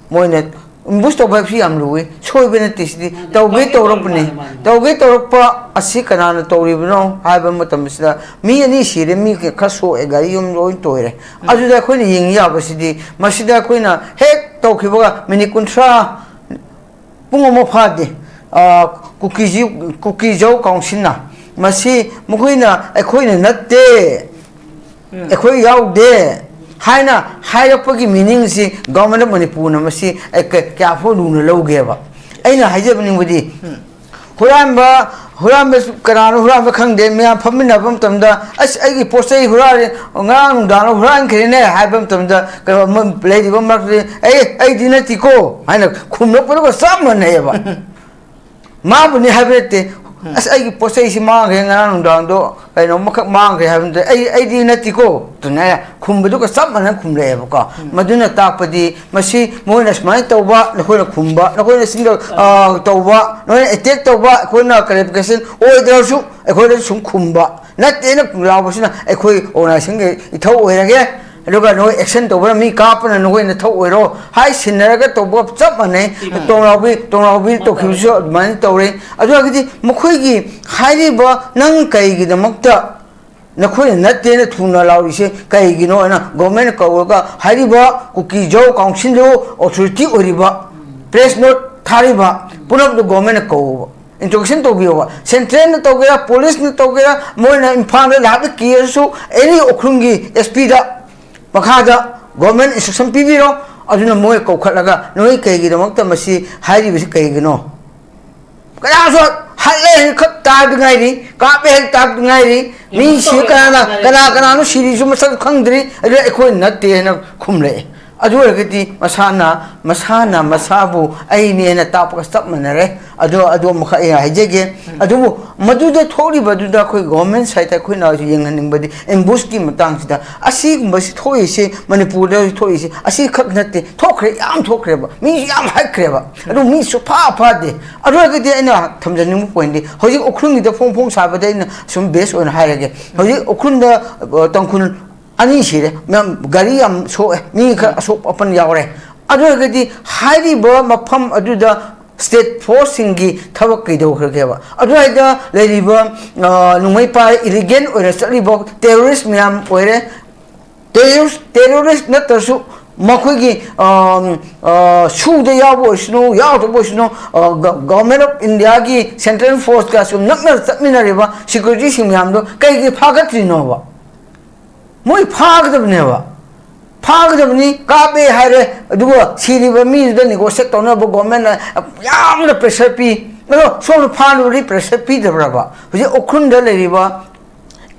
ꯃꯣꯏꯅ ambush ꯇꯧꯕ ꯍꯥꯏꯕꯁꯤ ꯌꯥꯝ ꯂꯨꯏ, ꯁꯣꯏꯕ ꯅꯠꯇꯦ ꯁꯤꯗꯤ꯫ ꯃꯥꯅꯦ꯫ ꯇꯧꯒꯦ ꯇꯧꯒꯦ ꯇꯧꯔꯛꯄꯅꯤ꯫ ꯇꯧꯔꯛꯄꯅꯤ, ꯃꯥꯅꯦ, ꯃꯥꯅꯦ꯫ ꯇꯧꯒꯦ ꯇꯧꯔꯛꯄ ꯑꯁꯤ ꯀꯅꯥꯅ ꯇꯧꯔꯤꯕꯅꯣ ꯍꯥꯏꯕ ꯃꯇꯝꯁꯤꯗ ꯃꯤ ꯑꯅꯤ ꯁꯤꯔꯦ, ꯃꯤ ꯈꯔ ꯁꯣꯛꯑꯦ, ꯒꯥꯔꯤ ꯑꯃ ꯂꯣꯏ ꯇꯣꯏꯔꯦ꯫ ꯎꯝ꯫ ꯑꯗꯨꯗ ꯑꯩꯈꯣꯏꯅ ꯌꯦꯡ ꯌꯥꯕꯁꯤꯗꯤ, ꯃꯁꯤꯗ ꯑꯩꯈꯣꯏꯅ ꯍꯦꯛ ꯇꯧꯈꯤꯕꯒ ꯃꯤꯅꯤꯠ ꯀꯨꯟꯊ꯭ꯔꯥ, ꯄꯨꯡ ꯑꯃ ꯐꯥꯗꯦ, ꯑ, ꯀꯨꯀꯤꯖꯤ-, ꯀꯨꯀꯤꯖꯧ council ꯅ ꯃꯁꯤ ꯃꯈꯣꯏꯅ, ꯑꯩꯈꯣꯏꯅ ꯅꯠꯇꯦ, ꯎꯝ꯫ ꯑꯩꯈꯣꯏ ꯌꯥꯎꯗꯦ ꯍꯥꯏꯅ ꯍꯥꯏꯔꯛꯄꯒꯤ meaning ꯁꯤ Government of ꯃꯅꯤꯄꯨꯔꯅ ꯃꯁꯤ, ꯑꯦ, ꯀ-, ꯀꯌꯥꯐꯥꯎ ꯂꯨꯅ ꯂꯧꯒꯦꯕ? ꯑꯩꯅ ꯍꯥꯏꯖꯕꯅꯤꯡꯕꯗꯤ, ꯎꯝ꯫ ꯍꯨꯔꯥꯟꯕ, ꯍꯨꯔꯥꯟꯕꯁꯨ ꯀꯅꯥꯅꯣ ꯍꯨꯔꯥꯟꯕ ꯈꯪꯗꯦ, ꯃꯌꯥꯝ ꯐꯝꯃꯤꯟꯅꯕ ꯃꯇꯝꯗ, "ꯑꯁ, ꯑꯩꯒꯤ ꯄꯣꯠ ꯆꯩ ꯍꯨꯔꯥꯜꯂꯦ, ꯉꯔꯥꯡ ꯅꯨꯡꯗꯥꯡ ꯍꯨꯔꯥꯟꯈ꯭ꯔꯦꯅꯦ" ꯍꯥꯏꯕ ꯃꯇꯝꯗ, ꯀꯩꯅꯣ, ꯑꯃ ꯂꯩꯔꯤꯕ ꯃꯔꯛꯇꯨꯗꯤ, "ꯑꯦ, ꯑꯩꯗꯤ ꯅꯠꯇꯦꯀꯣ" ꯍꯥꯏꯅ ꯈꯨꯝꯂꯛꯄꯗꯨꯒ ꯆꯞ ꯃꯥꯟꯅꯩꯑꯕ꯫ ꯃꯥꯕꯨꯅꯤ ꯍꯥꯏꯕ ꯅꯠꯇꯦ, "ꯑꯁ, ꯑꯩꯒꯤ ꯄꯣꯠ ꯆꯩꯁꯤ ꯃꯥꯡꯈ꯭ꯔꯦ, ꯉꯔꯥꯡ ꯅꯨꯡꯗꯥꯡꯗꯣ ꯀꯩꯅꯣꯝꯃꯈꯛ ꯃꯥꯡꯈ꯭ꯔꯦ" ꯍꯥꯏꯕꯗꯨꯗ, "ꯑꯩ, ꯑꯩꯗꯤ ꯅꯠꯇꯦꯀꯣ" ꯑꯗꯨꯅ ꯈꯨꯝꯕꯗꯨꯒ ꯆꯞ ꯃꯥꯟꯅꯅ ꯈꯨꯝꯂꯛꯑꯦꯕꯀꯣ꯫ ꯃꯗꯨꯅ ꯇꯥꯛꯄꯗꯤ ꯃꯁꯤ ꯃꯣꯏꯅ ꯁꯨꯃꯥꯏꯅ ꯇꯧꯕ, ꯅꯈꯣꯏꯅ ꯈꯨꯝꯕ, ꯅꯈꯣꯏꯅ ꯁꯤꯡꯗ, ꯑ, ꯇꯧꯕ, ꯅꯈꯣꯏꯅ ꯑꯦꯇꯦꯛ ꯇꯧꯕ, ꯑꯩꯈꯣꯏꯅ ꯀ꯭ꯂꯦꯔꯤꯐꯤꯀꯦꯁꯟ ꯑꯣꯏꯗ꯭ꯔꯁꯨ ꯑꯩꯈꯣꯏꯗ ꯁꯨꯝ ꯈꯨꯝꯕ ꯅꯠꯇꯦꯅ ꯂꯥꯎꯕꯁꯤꯅ ꯑꯩꯈꯣꯏ ꯑꯣꯔꯒꯅꯥꯏꯖꯦꯁꯟꯒꯤ ꯏꯊꯧ ꯑꯣꯏꯔꯒꯦ꯫ ꯑꯗꯨꯒ ꯅꯈꯣꯏ ꯑꯦꯛꯁꯟ ꯇꯧꯕꯅ ꯃꯤ ꯀꯥꯞꯄꯅ ꯅꯈꯣꯏ ꯅꯊꯧ ꯑꯣꯏꯔꯣ ꯍꯥꯏ ꯁꯤꯟꯅꯔꯒ ꯇꯧꯕ ꯆꯞ ꯃꯥꯟꯅꯩ꯫ ꯇꯣꯡꯂꯥꯎꯕꯤ, ꯇꯣꯡꯂꯥꯎꯕꯤ ꯇꯧꯈꯤꯕꯁꯨ ꯑꯗꯨꯃꯥꯏꯅ ꯇꯧꯔꯦ꯫ ꯑꯗꯨ ꯑꯣꯏꯔꯒꯗꯤ ꯃꯈꯣꯏꯒꯤ ꯍꯥꯏꯔꯤꯕ, "ꯅꯪ ꯀꯩꯒꯤꯗꯃꯛꯇ ꯅꯈꯣꯏꯅ ꯅꯠꯇꯦꯅ ꯊꯨꯅ ꯂꯥꯎꯔꯤꯁꯦ ꯀꯩꯒꯤꯅꯣ?" ꯍꯥꯏꯅ ꯒꯣꯔꯃꯦꯟꯅ ꯀꯧꯔꯒ ꯍꯥꯏꯔꯤꯕ ꯀꯨꯀꯤ ꯖꯣ ꯀꯥꯎꯟꯁꯤꯜꯗꯨ ꯑꯣꯊꯣꯔꯤꯇꯤ ꯑꯣꯏꯔꯤꯕ, ꯄ꯭ꯔꯦꯁ ꯅꯣꯠ ꯊꯥꯔꯤꯕ ꯄꯨꯝꯅꯃꯛꯇꯨ ꯒꯣꯔꯃꯦꯟꯅ ꯀꯧꯕ, ꯏꯟꯇ꯭ꯔꯣꯒꯦꯁꯟ ꯇꯧꯕꯤꯌꯣꯕ꯫ ꯁꯦꯟꯇ꯭ꯔꯦꯜꯅ ꯇꯧꯒꯦꯔꯥ, ꯄꯨꯂꯤꯁꯅ ꯇꯧꯒꯦꯔꯥ, ꯃꯣꯏꯅ ꯏꯝꯐꯥꯜꯗ ꯂꯥꯛꯄ ꯀꯤꯔꯁꯨ ꯑꯦꯅꯤ ꯎꯈ꯭ꯔꯨꯜꯒꯤ ꯑꯦꯁ ꯄꯤꯗ ꯃꯈꯥꯗ ꯒꯣꯔꯃꯦꯟ ꯏꯟꯁꯇ꯭ꯔꯛꯁꯟ ꯄꯤꯕꯤꯔꯣ꯫ ꯑꯗꯨꯅ ꯃꯣꯏ ꯀꯧꯈꯠꯂꯒ, "ꯅꯣꯏ ꯀꯩꯒꯤꯗꯃꯛꯇ ꯃꯁꯤ ꯍꯥꯏꯔꯤꯕꯁꯤ ꯀꯩꯒꯤꯅꯣ?" ꯀꯅꯥꯁꯨ ꯍꯜꯂꯦ ꯍꯥꯏꯅ ꯈꯛ ꯇꯥꯕꯗꯤ ꯉꯥꯏꯔꯤ, ꯀꯥꯞꯄꯦ ꯍꯥꯏꯅ ꯇꯥꯕꯗꯤ ꯉꯥꯏꯔꯤ꯫ ꯃꯤ ꯁꯤ ꯀꯅꯥꯅ, ꯀꯅꯥ ꯀꯅꯥꯅꯣ ꯁꯤꯔꯤꯁꯨ ꯃꯁꯛ ꯈꯪꯗ꯭ꯔꯤ꯫ ꯑꯗꯨ ꯑꯩꯈꯣꯏ ꯅꯠꯇꯦ ꯍꯥꯏꯅ ꯈꯨꯝꯂꯛꯑꯦ꯫ ꯑꯗꯨ ꯑꯣꯏꯔꯒꯗꯤ ꯃꯁꯥꯅ, ꯃꯁꯥꯅ ꯃꯁꯥꯕꯨ ꯑꯩꯅꯦꯅ ꯇꯥꯛꯄꯒ ꯆꯞ ꯃꯥꯟꯅꯔꯦ꯫ ꯑꯗꯣ, ꯑꯗꯨ ꯑꯃꯈꯛ ꯑꯩ ꯍꯥꯏꯖꯒꯦ꯫ ꯑꯗꯨꯕꯨ ꯃꯗꯨꯗ ꯊꯣꯛꯂꯤꯕꯗꯨꯗ ꯑꯩꯈꯣꯏ ꯒꯣꯔꯃꯦꯟ ꯁꯥꯏꯠꯇ ꯑꯩꯈꯣꯏꯅ ꯍꯧꯖꯤꯛ ꯌꯦꯡꯍꯟꯅꯤꯡꯕꯗꯤ ꯑꯦꯝꯕꯨꯁꯀꯤ ꯃꯇꯥꯡꯁꯤꯗ꯫ ꯑꯁꯤꯒꯨꯝꯕꯁꯤ ꯊꯣꯛꯏꯁꯦ, ꯃꯅꯤꯄꯨꯔꯗ ꯊꯣꯛꯏꯁꯦ ꯑꯁꯤꯈꯛ ꯅꯠꯇꯦ, ꯊꯣꯛꯈ꯭ꯔꯦ, ꯌꯥꯝ ꯊꯣꯛꯈ꯭ꯔꯦꯕ, ꯃꯤꯁꯨ ꯌꯥꯝ ꯍꯥꯠꯈ꯭ꯔꯦꯕ꯫ ꯑꯗꯨ ꯃꯤ ꯁꯨꯐꯥ ꯐꯥꯗꯦ꯫ ꯑꯗꯨ ꯑꯣꯏꯔꯒꯗꯤ ꯑꯩꯅ ꯊꯝꯖꯅꯤꯡꯕ ꯄꯣꯏꯟꯗꯤ, ꯍꯧꯖꯤꯛ ꯎꯈ꯭ꯔꯨꯜꯒꯤꯗ ꯐꯣꯡ ꯐꯣꯡ ꯁꯥꯕꯗ ꯑꯩꯅ ꯁꯨꯝ ꯕꯦꯁ ꯑꯣꯏꯅ ꯍꯥꯏꯔꯒꯦ꯫ ꯍꯧꯖꯤꯛ ꯎꯈ꯭ꯔꯨꯜꯗ, ꯑ, ꯇꯥꯡꯈꯨꯜ ꯑꯅꯤ ꯁꯤꯔꯦ, ꯃꯌꯥꯝ ꯒꯥꯔꯤ ꯌꯥꯝ ꯁꯣꯛꯑꯦ, ꯃꯤ ꯈꯔ ꯑꯁꯣꯛ ꯑꯄꯟ ꯌꯥꯎꯔꯦ꯫ ꯑꯗꯨ ꯑꯣꯏꯔꯒꯗꯤ ꯍꯥꯏꯔꯤꯕ ꯃꯐꯝ ꯑꯗꯨꯗ ꯁ꯭ꯇꯦꯠ ꯐꯣꯔꯁꯁꯤꯡꯒꯤ ꯊꯕꯛ ꯀꯩꯗꯧꯈ꯭ꯔꯒꯦꯕ? ꯑꯗꯨꯋꯥꯏꯗ ꯂꯩꯔꯤꯕ, ꯑ, ꯅꯣꯡꯃꯩ ꯄꯥꯏꯔ ꯏꯂꯤꯒꯦꯜ ꯑꯣꯏꯅ ꯆꯠꯂꯤꯕ ꯇꯦꯔꯣꯔꯤꯁ ꯃꯌꯥꯝ ꯑꯣꯏꯔꯦ꯫ ꯇꯦꯔꯣꯔꯤꯁ, ꯇꯦꯔꯣꯔꯤꯁ ꯅꯠꯇ꯭ꯔꯁꯨ ꯃꯈꯣꯏꯒꯤ, ꯑ, ꯑ, ꯁꯨꯗ ꯌꯥꯎꯕ ꯑꯣꯏꯁꯅꯨ, ꯌꯥꯎꯗꯕ ꯑꯣꯏꯁꯅꯨ, ꯑ, ꯒ-, ꯒꯣꯔꯃꯦꯟ ꯑꯣꯐ ꯏꯟꯗꯤꯌꯥꯒꯤ ꯁꯦꯟꯇ꯭ꯔꯦꯜ ꯐꯣꯔꯁꯀ ꯁꯨꯝ ꯅꯛꯅ ꯆꯠꯃꯤꯟꯅꯔꯤꯕ ꯁꯦꯀ꯭ꯌꯨꯔꯤꯇꯤꯁꯤꯡ ꯃꯌꯥꯝꯗꯣ ꯀꯩꯒꯤ ꯐꯥꯒꯠꯇ꯭ꯔꯤꯅꯣꯕ? ꯃꯣꯏ ꯐꯥꯒꯗꯕꯅꯦꯕ꯫ ꯐꯥꯒꯗꯕꯅꯤ, ꯀꯥꯞꯄꯦ ꯍꯥꯏꯔꯦ, ꯑꯗꯨꯒ ꯁꯤꯔꯤꯕ ꯃꯤꯗꯨꯗ ꯅꯦꯒꯣꯁꯤꯌꯦꯠ ꯇꯧꯅꯕ ꯒꯣꯔꯃꯦꯟꯅ ꯌꯥꯝꯅ ꯄ꯭ꯔꯦꯁꯔ ꯄꯤ꯫ ꯑꯗꯣ ꯁꯣꯝꯗ ꯐꯥꯅꯕꯗꯤ ꯄ꯭ꯔꯦꯁꯔ ꯄꯤꯗꯕ꯭ꯔꯕ? ꯍꯧꯖꯤꯛ ꯎꯈ꯭ꯔꯨꯜꯗ ꯂꯩꯔꯤꯕ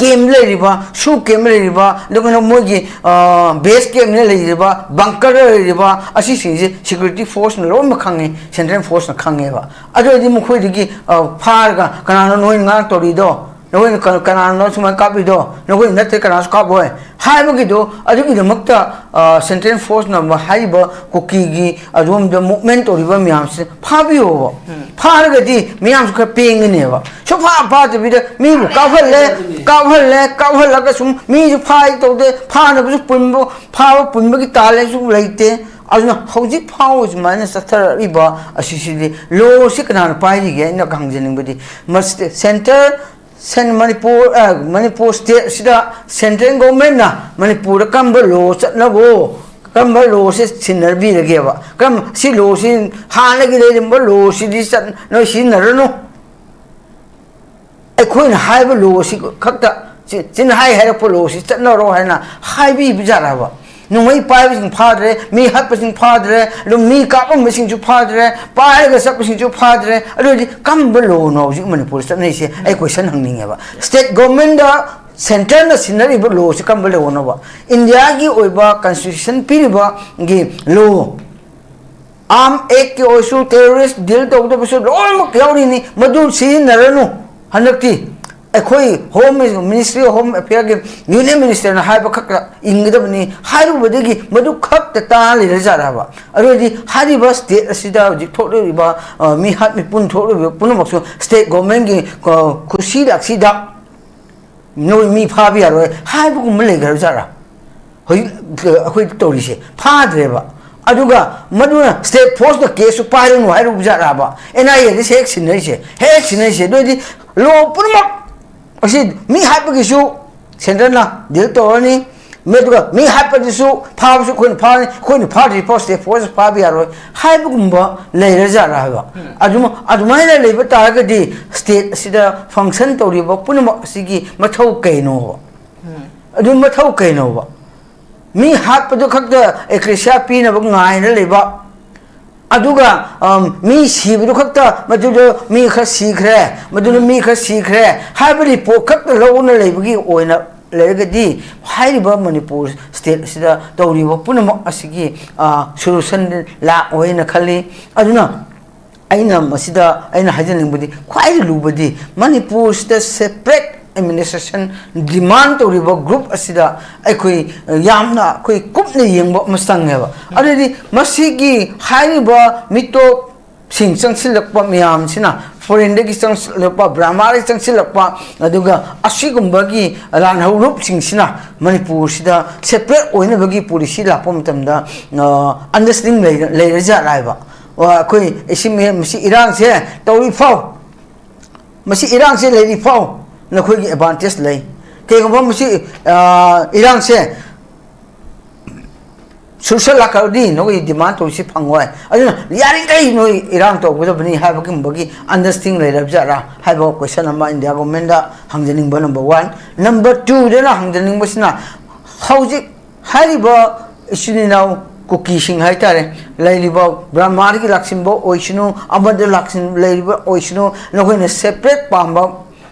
ꯀꯦꯝ ꯂꯩꯔꯤꯕ, ꯁꯨ ꯀꯦꯝ ꯂꯩꯔꯤꯕ, ꯑꯗꯨꯒ ꯃꯣꯏꯒꯤ ꯕꯦꯁ ꯀꯦꯝꯅ ꯂꯩꯔꯤꯕ, ꯕꯪꯀꯔꯗ ꯂꯩꯔꯤꯕ, ꯑꯁꯤꯁꯤꯡꯁꯦ ꯁꯦꯀ꯭ꯌꯨꯔꯤꯇꯤ ꯐꯣꯔꯁꯅ ꯂꯣꯏꯅꯃꯛ ꯈꯪꯉꯦ, ꯁꯦꯟꯇ꯭ꯔꯦꯜ ꯐꯣꯔꯁꯅ ꯈꯪꯉꯦꯕ꯫ ꯑꯗꯨ ꯑꯣꯏꯔꯗꯤ ꯃꯈꯣꯏꯗꯒꯤ ꯐꯥꯔꯒ, "ꯀꯅꯥꯅꯣ ꯅꯣꯏꯅ ꯉꯥꯡ ꯇꯧꯔꯤꯗꯣ? ꯅꯈꯣꯏꯅ ꯀ-, ꯀꯅꯥꯅꯣ ꯁꯨꯃꯥꯏꯅ ꯀꯥꯞꯄꯤꯗꯣ? ꯅꯈꯣꯏꯅ ꯅꯠꯇ꯭ꯔꯦ, ꯀꯅꯥꯁꯨ ꯀꯥꯞꯄꯣꯏ" ꯍꯥꯏꯕꯒꯤꯗꯣ, ꯑꯗꯨꯒꯤꯗꯃꯛꯇ ꯁꯦꯟꯇ꯭ꯔꯦꯜ ꯐꯣꯔꯁꯅ ꯍꯥꯏꯔꯤꯕ ꯀꯨꯀꯤꯒꯤ ꯑꯗꯣꯝꯗ ꯃꯨꯞꯃꯦꯟ ꯇꯧꯔꯤꯕ ꯃꯌꯥꯝꯁꯦ ꯐꯥꯕꯤꯌꯣꯕ꯫ ꯐꯥꯔꯒꯗꯤ ꯃꯤꯌꯥꯝꯁꯨ ꯈꯔ ꯄꯦꯡꯒꯅꯦꯕ꯫ ꯁꯨꯐꯥ ꯐꯥꯗꯕꯤꯗ ꯃꯤꯕꯨ ꯀꯥꯞꯍꯜꯂꯦ, ꯀꯥꯞꯍꯜꯂꯦ, ꯀꯥꯞꯍꯜꯂꯒ ꯁꯨꯝ ꯃꯤꯁꯨ ꯐꯥꯏ ꯇꯧꯗꯦ, ꯐꯥꯅꯕꯁꯨ ꯄꯨꯟꯕ, ꯐꯥꯕ ꯄꯨꯟꯕꯒꯤ ꯇꯥꯂꯦꯟꯁꯨ ꯂꯩꯇꯦ꯫ ꯑꯗꯨꯅ ꯍꯧꯖꯤꯛ ꯐꯥꯎꯕ ꯁꯨꯃꯥꯏꯅ ꯆꯠꯊꯔꯛꯂꯤꯕ ꯑꯁꯤꯁꯤꯗꯤ ꯂꯣꯁꯤ ꯀꯅꯥꯅ ꯄꯥꯏꯔꯤꯒꯦ? ꯑꯩꯅ ꯍꯪꯖꯅꯤꯡꯕꯗꯤ, ꯃꯁ-, ꯁꯦꯟꯇꯔ, ꯁꯦꯟ-, ꯃꯅꯤꯄꯨꯔ, ꯑ, ꯃꯅꯤꯄꯨꯔ ꯁ꯭ꯇꯦꯠꯁꯤꯗ ꯁꯦꯟꯇ꯭ꯔꯦꯜ ꯒꯣꯚꯔꯟꯃꯦꯟꯠꯅ ꯃꯅꯤꯄꯨꯔꯗ ꯀꯔꯝꯕ ꯂꯣ ꯆꯠꯅꯕꯣ, ꯀꯔꯝꯕ ꯂꯣꯁꯦ ꯁꯤꯟꯅꯕꯤꯔꯒꯦꯕ? ꯀꯔꯝ-, ꯁꯤ ꯂꯣꯁꯤ, ꯍꯥꯟꯅꯒꯤ ꯂꯩꯔꯝꯕ ꯂꯣꯁꯤꯗꯤ ꯆꯠ-, ꯅꯣꯏ ꯁꯤꯖꯤꯟꯅꯔꯅꯨ, ꯑꯩꯈꯣꯏꯅ ꯍꯥꯏꯕ ꯂꯣ ꯑꯁꯤ ꯈꯛꯇ, ꯆꯤ-, ꯆꯤꯟꯍꯥꯏ ꯍꯥꯏꯔꯛꯄ ꯂꯣ ꯑꯁꯤ ꯆꯠꯅꯔꯣ ꯍꯥꯏꯅ ꯍꯥꯏꯕꯤꯕ ꯖꯥꯠꯂꯕ? ꯅꯣꯡꯃꯩ ꯄꯥꯏꯕꯁꯤꯡ ꯐꯥꯗ꯭ꯔꯦ, ꯃꯤ ꯍꯥꯠꯄꯁꯤꯡ ꯐꯥꯗ꯭ꯔꯦ, ꯑꯗꯨꯝ ꯃꯤ ꯀꯥꯞꯂꯝꯕꯁꯤꯡꯁꯨ ꯐꯥꯗ꯭ꯔꯦ, ꯄꯥꯏꯔꯒ ꯆꯠꯄꯁꯤꯡꯁꯨ ꯐꯥꯗ꯭ꯔꯦ꯫ ꯑꯗꯨ ꯑꯣꯏꯔꯗꯤ ꯀꯔꯝꯕ ꯂꯣꯅꯣ ꯍꯧꯖꯤꯛ ꯃꯅꯤꯄꯨꯔꯗ ꯆꯠꯅꯔꯤꯁꯦ? ꯑꯩ ꯀꯣꯏꯁꯟ ꯍꯪꯅꯤꯡꯉꯦꯕ꯫ ꯁ꯭ꯇꯦꯠ ꯒꯣꯚꯔꯟꯃꯦꯟꯠꯗ ꯁꯦꯟꯇꯔꯅ ꯁꯤꯟꯅꯔꯤꯕ ꯂꯣꯁꯤ ꯀꯔꯝꯕ ꯂꯣꯅꯣꯕ? ꯏꯟꯗꯤꯌꯥꯒꯤ ꯑꯣꯏꯕ ꯀꯟꯁꯇꯤꯇ꯭ꯌꯨꯁꯟ ꯄꯤꯔꯤꯕꯒꯤ ꯂꯣ, ꯑꯥꯔꯝ ꯑꯦꯛꯀꯤ ꯑꯣꯏꯔꯁꯨ, ꯇꯦꯔꯣꯔꯤꯁ ꯗꯤꯜ ꯇꯧꯒꯗꯕꯁꯨ ꯂꯣꯏꯅꯃꯛ ꯌꯥꯎꯔꯤꯅꯤ꯫ ꯃꯗꯨ ꯁꯤꯖꯤꯟꯅꯔꯅꯨ꯫ ꯍꯟꯗꯛꯇꯤ ꯑꯩꯈꯣꯏ ꯍꯣꯝ ꯃꯤꯅꯤꯁ-, ꯃꯤꯅꯤꯁꯇ꯭ꯔꯤ ꯑꯣꯐ ꯍꯣꯝ ꯑꯦꯐꯤꯌꯔꯒꯤ ꯌꯨꯅꯤꯌꯟ ꯃꯤꯅꯤꯁꯇꯔꯅ ꯍꯥꯏꯕ ꯈꯛꯇ ꯏꯟꯒꯗꯕꯅꯤ ꯍꯥꯏꯔꯨꯕꯗꯒꯤ ꯃꯗꯨ ꯈꯛꯇ ꯇꯥ ꯂꯩꯔꯖꯥꯠꯂꯕ? ꯑꯗꯨ ꯑꯣꯏꯔꯗꯤ ꯍꯥꯏꯔꯤꯕ ꯁ꯭ꯇꯦꯠ ꯑꯁꯤꯗ ꯍꯧꯖꯤꯛ ꯊꯣꯛꯂꯤꯕ, ꯑ, ꯃꯤꯍꯥꯠ ꯃꯤꯄꯨꯟ ꯊꯣꯛꯂꯤꯕ ꯄꯨꯝꯅꯃꯛꯁꯨ ꯁ꯭ꯇꯦꯠ ꯒꯣꯚꯔꯟꯃꯦꯟꯠꯀꯤ, ꯑ, ꯈꯨꯠꯁꯤ ꯂꯥꯛꯁꯤꯗ ꯅꯣꯏ ꯃꯤ ꯐꯥꯕ ꯌꯥꯔꯣꯏ ꯍꯥꯏꯕꯒꯨꯝꯕ ꯂꯩꯈ꯭ꯔꯕ ꯖꯥꯠꯂꯥ? ꯍꯧꯖꯤꯛ ꯑꯩꯈꯣꯏ ꯇꯧꯔꯤꯁꯦ ꯐꯥꯗ꯭ꯔꯦꯕ꯫ ꯑꯗꯨꯒ ꯃꯗꯨꯅ ꯁ꯭ꯇꯦꯠ ꯐꯣꯔꯁꯅ ꯀꯦꯁꯁꯨ ꯄꯥꯏꯔꯅꯨ ꯍꯥꯏꯔꯨꯕ ꯖꯥꯠꯂꯥꯕ? ꯑꯦꯟ ꯑꯥꯏ ꯑꯦꯗ ꯍꯦꯛ ꯁꯤꯟꯅꯔꯤꯁꯦ, ꯍꯦꯛ ꯁꯤꯟꯅꯔꯤꯁꯦ꯫ ꯑꯗꯨ ꯑꯣꯏꯔꯗꯤ ꯂꯣ ꯄꯨꯝꯅꯃꯛ ꯑꯁꯤ ꯃꯤ ꯍꯥꯠꯄꯒꯤꯁꯨ ꯁꯦꯟꯇꯔꯅ ꯗꯤꯜ ꯇꯧꯔꯅꯤ, ꯃꯗꯨꯒ ꯃꯤ ꯍꯥꯠꯄꯗꯨꯁꯨ ꯐꯥꯕꯁꯨ ꯑꯩꯈꯣꯏꯅ ꯐꯥꯔꯅꯤ, ꯑꯩꯈꯣꯏꯅ ꯐꯥꯗ꯭ꯔꯤ ꯐꯥꯎ ꯁ꯭ꯇꯦꯠ ꯐꯣꯔꯁ ꯐꯥꯕ ꯌꯥꯔꯣꯏ ꯍꯥꯏꯕꯒꯨꯝꯕ ꯂꯩꯔꯖꯥꯠꯂꯥ ꯍꯥꯏꯕ? ꯑꯗꯨꯃ-, ꯑꯗꯨꯃꯥꯏꯅ ꯂꯩꯕ ꯇꯥꯔꯒꯗꯤ ꯁ꯭ꯇꯦꯠ ꯑꯁꯤꯗ ꯐꯪꯁꯟ ꯇꯧꯔꯤꯕ ꯄꯨꯝꯅꯃꯛ ꯑꯁꯤꯒꯤ ꯃꯊꯧ ꯀꯩꯅꯣꯕ? ꯑꯗꯨ ꯃꯊꯧ ꯀꯩꯅꯣꯕ? ꯃꯤ ꯍꯥꯠꯄꯗꯨ ꯈꯛꯇ ꯑꯦꯀ꯭ꯂꯦꯁꯤꯌꯥ ꯄꯤꯅꯕ ꯉꯥꯏꯅ ꯂꯩꯕ, ꯑꯗꯨꯒ ꯃꯤ ꯁꯤꯕꯗꯨ ꯈꯛꯇ, ꯃꯗꯨꯗ ꯃꯤ ꯈꯔ ꯁꯤꯈ꯭ꯔꯦ, ꯃꯗꯨꯗ ꯃꯤ ꯈꯔ ꯁꯤꯈ꯭ꯔꯦ ꯍꯥꯏꯕ ꯔꯤꯄꯣꯔꯠ ꯈꯛꯇ ꯂꯧꯅ ꯂꯩꯕꯒꯤ ꯑꯣꯏꯅ ꯂꯩꯔꯒꯗꯤ, ꯍꯥꯏꯔꯤꯕ ꯃꯅꯤꯄꯨꯔ ꯁ꯭ꯇꯦꯠ ꯑꯁꯤꯗ ꯇꯧꯔꯤꯕ ꯄꯨꯝꯅꯃꯛ ꯑꯁꯤꯒꯤ ꯁꯣꯂꯨꯁꯟ ꯂꯥꯛꯑꯣꯏꯅ ꯈꯜꯂꯤ꯫ ꯑꯗꯨꯅ ꯑꯩꯅ ꯃꯁꯤꯗ ꯑꯩꯅ ꯍꯥꯏꯖꯅꯤꯡꯕꯗꯤ, ꯈ꯭ꯋꯥꯏꯗꯒꯤ ꯂꯨꯕꯗꯤ ꯃꯅꯤꯄꯨꯔꯁꯤꯗ ꯁꯦꯄꯔꯦꯠ ꯑꯦꯗꯃꯤꯅꯤꯁꯇ꯭ꯔꯦꯁꯟ ꯗꯤꯃꯥꯟ ꯇꯧꯔꯤꯕ ꯒ꯭ꯔꯨꯞ ꯑꯁꯤꯗ ꯑꯩꯈꯣꯏ ꯌꯥꯝꯅ ꯑꯩꯈꯣꯏ ꯀꯨꯞꯅ ꯌꯦꯡꯕ ꯑꯃ ꯆꯪꯉꯦꯕ꯫ ꯑꯗꯨꯗꯤ ꯃꯁꯤꯒꯤ ꯍꯥꯏꯔꯤꯕ ꯃꯤꯇꯣꯞꯁꯤꯡ ꯆꯪꯁꯤꯜꯂꯛꯄ ꯃꯌꯥꯝꯁꯤꯅ, ꯐꯣꯔꯦꯟꯗꯒꯤ ꯆꯪꯁꯤꯜꯂꯛꯄ, ꯕ꯭ꯔꯍꯃꯥꯗꯒꯤ ꯆꯪꯁꯤꯜꯂꯛꯄ, ꯑꯗꯨꯒ ꯑꯁꯤꯒꯨꯝꯕꯒꯤ ꯂꯥꯟꯍꯧꯔꯨꯞꯁꯤꯡꯁꯤꯅ ꯃꯅꯤꯄꯨꯔꯁꯤꯗ ꯁꯦꯄꯔꯦꯠ ꯑꯣꯏꯅꯕꯒꯤ ꯄꯣꯂꯤꯁꯤ ꯂꯥꯛꯄ ꯃꯇꯝꯗ ꯑꯟꯗꯔꯁꯇꯦꯟꯗꯤꯡ ꯂꯩꯔꯖꯥꯠꯂ ꯍꯥꯏꯕ꯫ ꯑꯩꯈꯣꯏ ꯃꯁꯤ ꯏꯔꯥꯡꯁꯦ ꯇꯧꯔꯤ ꯐꯥꯎ, ꯃꯁꯤ ꯏꯔꯥꯡꯁꯦ ꯂꯩꯔꯤ ꯐꯥꯎ ꯅꯈꯣꯏꯒꯤ ꯑꯦꯗꯚꯥꯟꯇꯦꯖ ꯂꯩ꯫ ꯀꯩꯒꯨꯝꯕ ꯃꯁꯤ ꯏꯔꯥꯡꯁꯦ ꯁꯣꯂꯨꯁꯟ ꯂꯥꯛꯈ꯭ꯔꯗꯤ ꯅꯈꯣꯏꯒꯤ ꯗꯤꯃꯥꯟ ꯇꯧꯔꯤꯁꯤ ꯐꯪꯉꯣꯏ꯫ ꯑꯗꯨꯅ ꯌꯥꯔꯤꯈꯩ ꯅꯣꯏ ꯏꯔꯥꯡ ꯇꯧꯒꯗꯕꯅꯤ ꯍꯥꯏꯕꯒꯨꯝꯕꯒꯤ ꯑꯟꯗꯔꯁꯇꯦꯟꯗꯤꯡ ꯂꯩꯔꯕ ꯖꯥꯠꯂꯥ ꯍꯥꯏꯕ ꯀꯣꯏꯁꯟ ꯑꯃ ꯏꯟꯗꯤꯌꯥ ꯒꯣꯔꯃꯦꯟꯗ ꯍꯪꯖꯅꯤꯡꯕ, ꯅꯝꯕꯔ ꯋꯥꯟ꯫ ꯅꯝꯕꯔ ꯇꯨꯗꯅ ꯍꯪꯖꯅꯤꯡꯕꯁꯤꯅ, ꯍꯧꯖꯤꯛ ꯍꯥꯏꯔꯤꯕ ꯏꯆꯤꯟ ꯏꯅꯥꯎ ꯀꯨꯀꯤꯁꯤꯡ ꯍꯥꯏꯇꯥꯔꯦ, ꯂꯩꯔꯤꯕ ꯕ꯭ꯔꯍꯃꯥꯗꯒꯤ ꯂꯥꯛꯁꯤꯟꯕ ꯑꯣꯏꯁꯅꯨ, ꯑꯃꯗ ꯂꯥꯛꯁꯤꯟ ꯂꯩꯔꯤꯕ ꯑꯣꯏꯁꯅꯨ, ꯅꯈꯣꯏꯅ ꯁꯦꯄꯔꯦꯠ ꯄꯥꯝꯕ,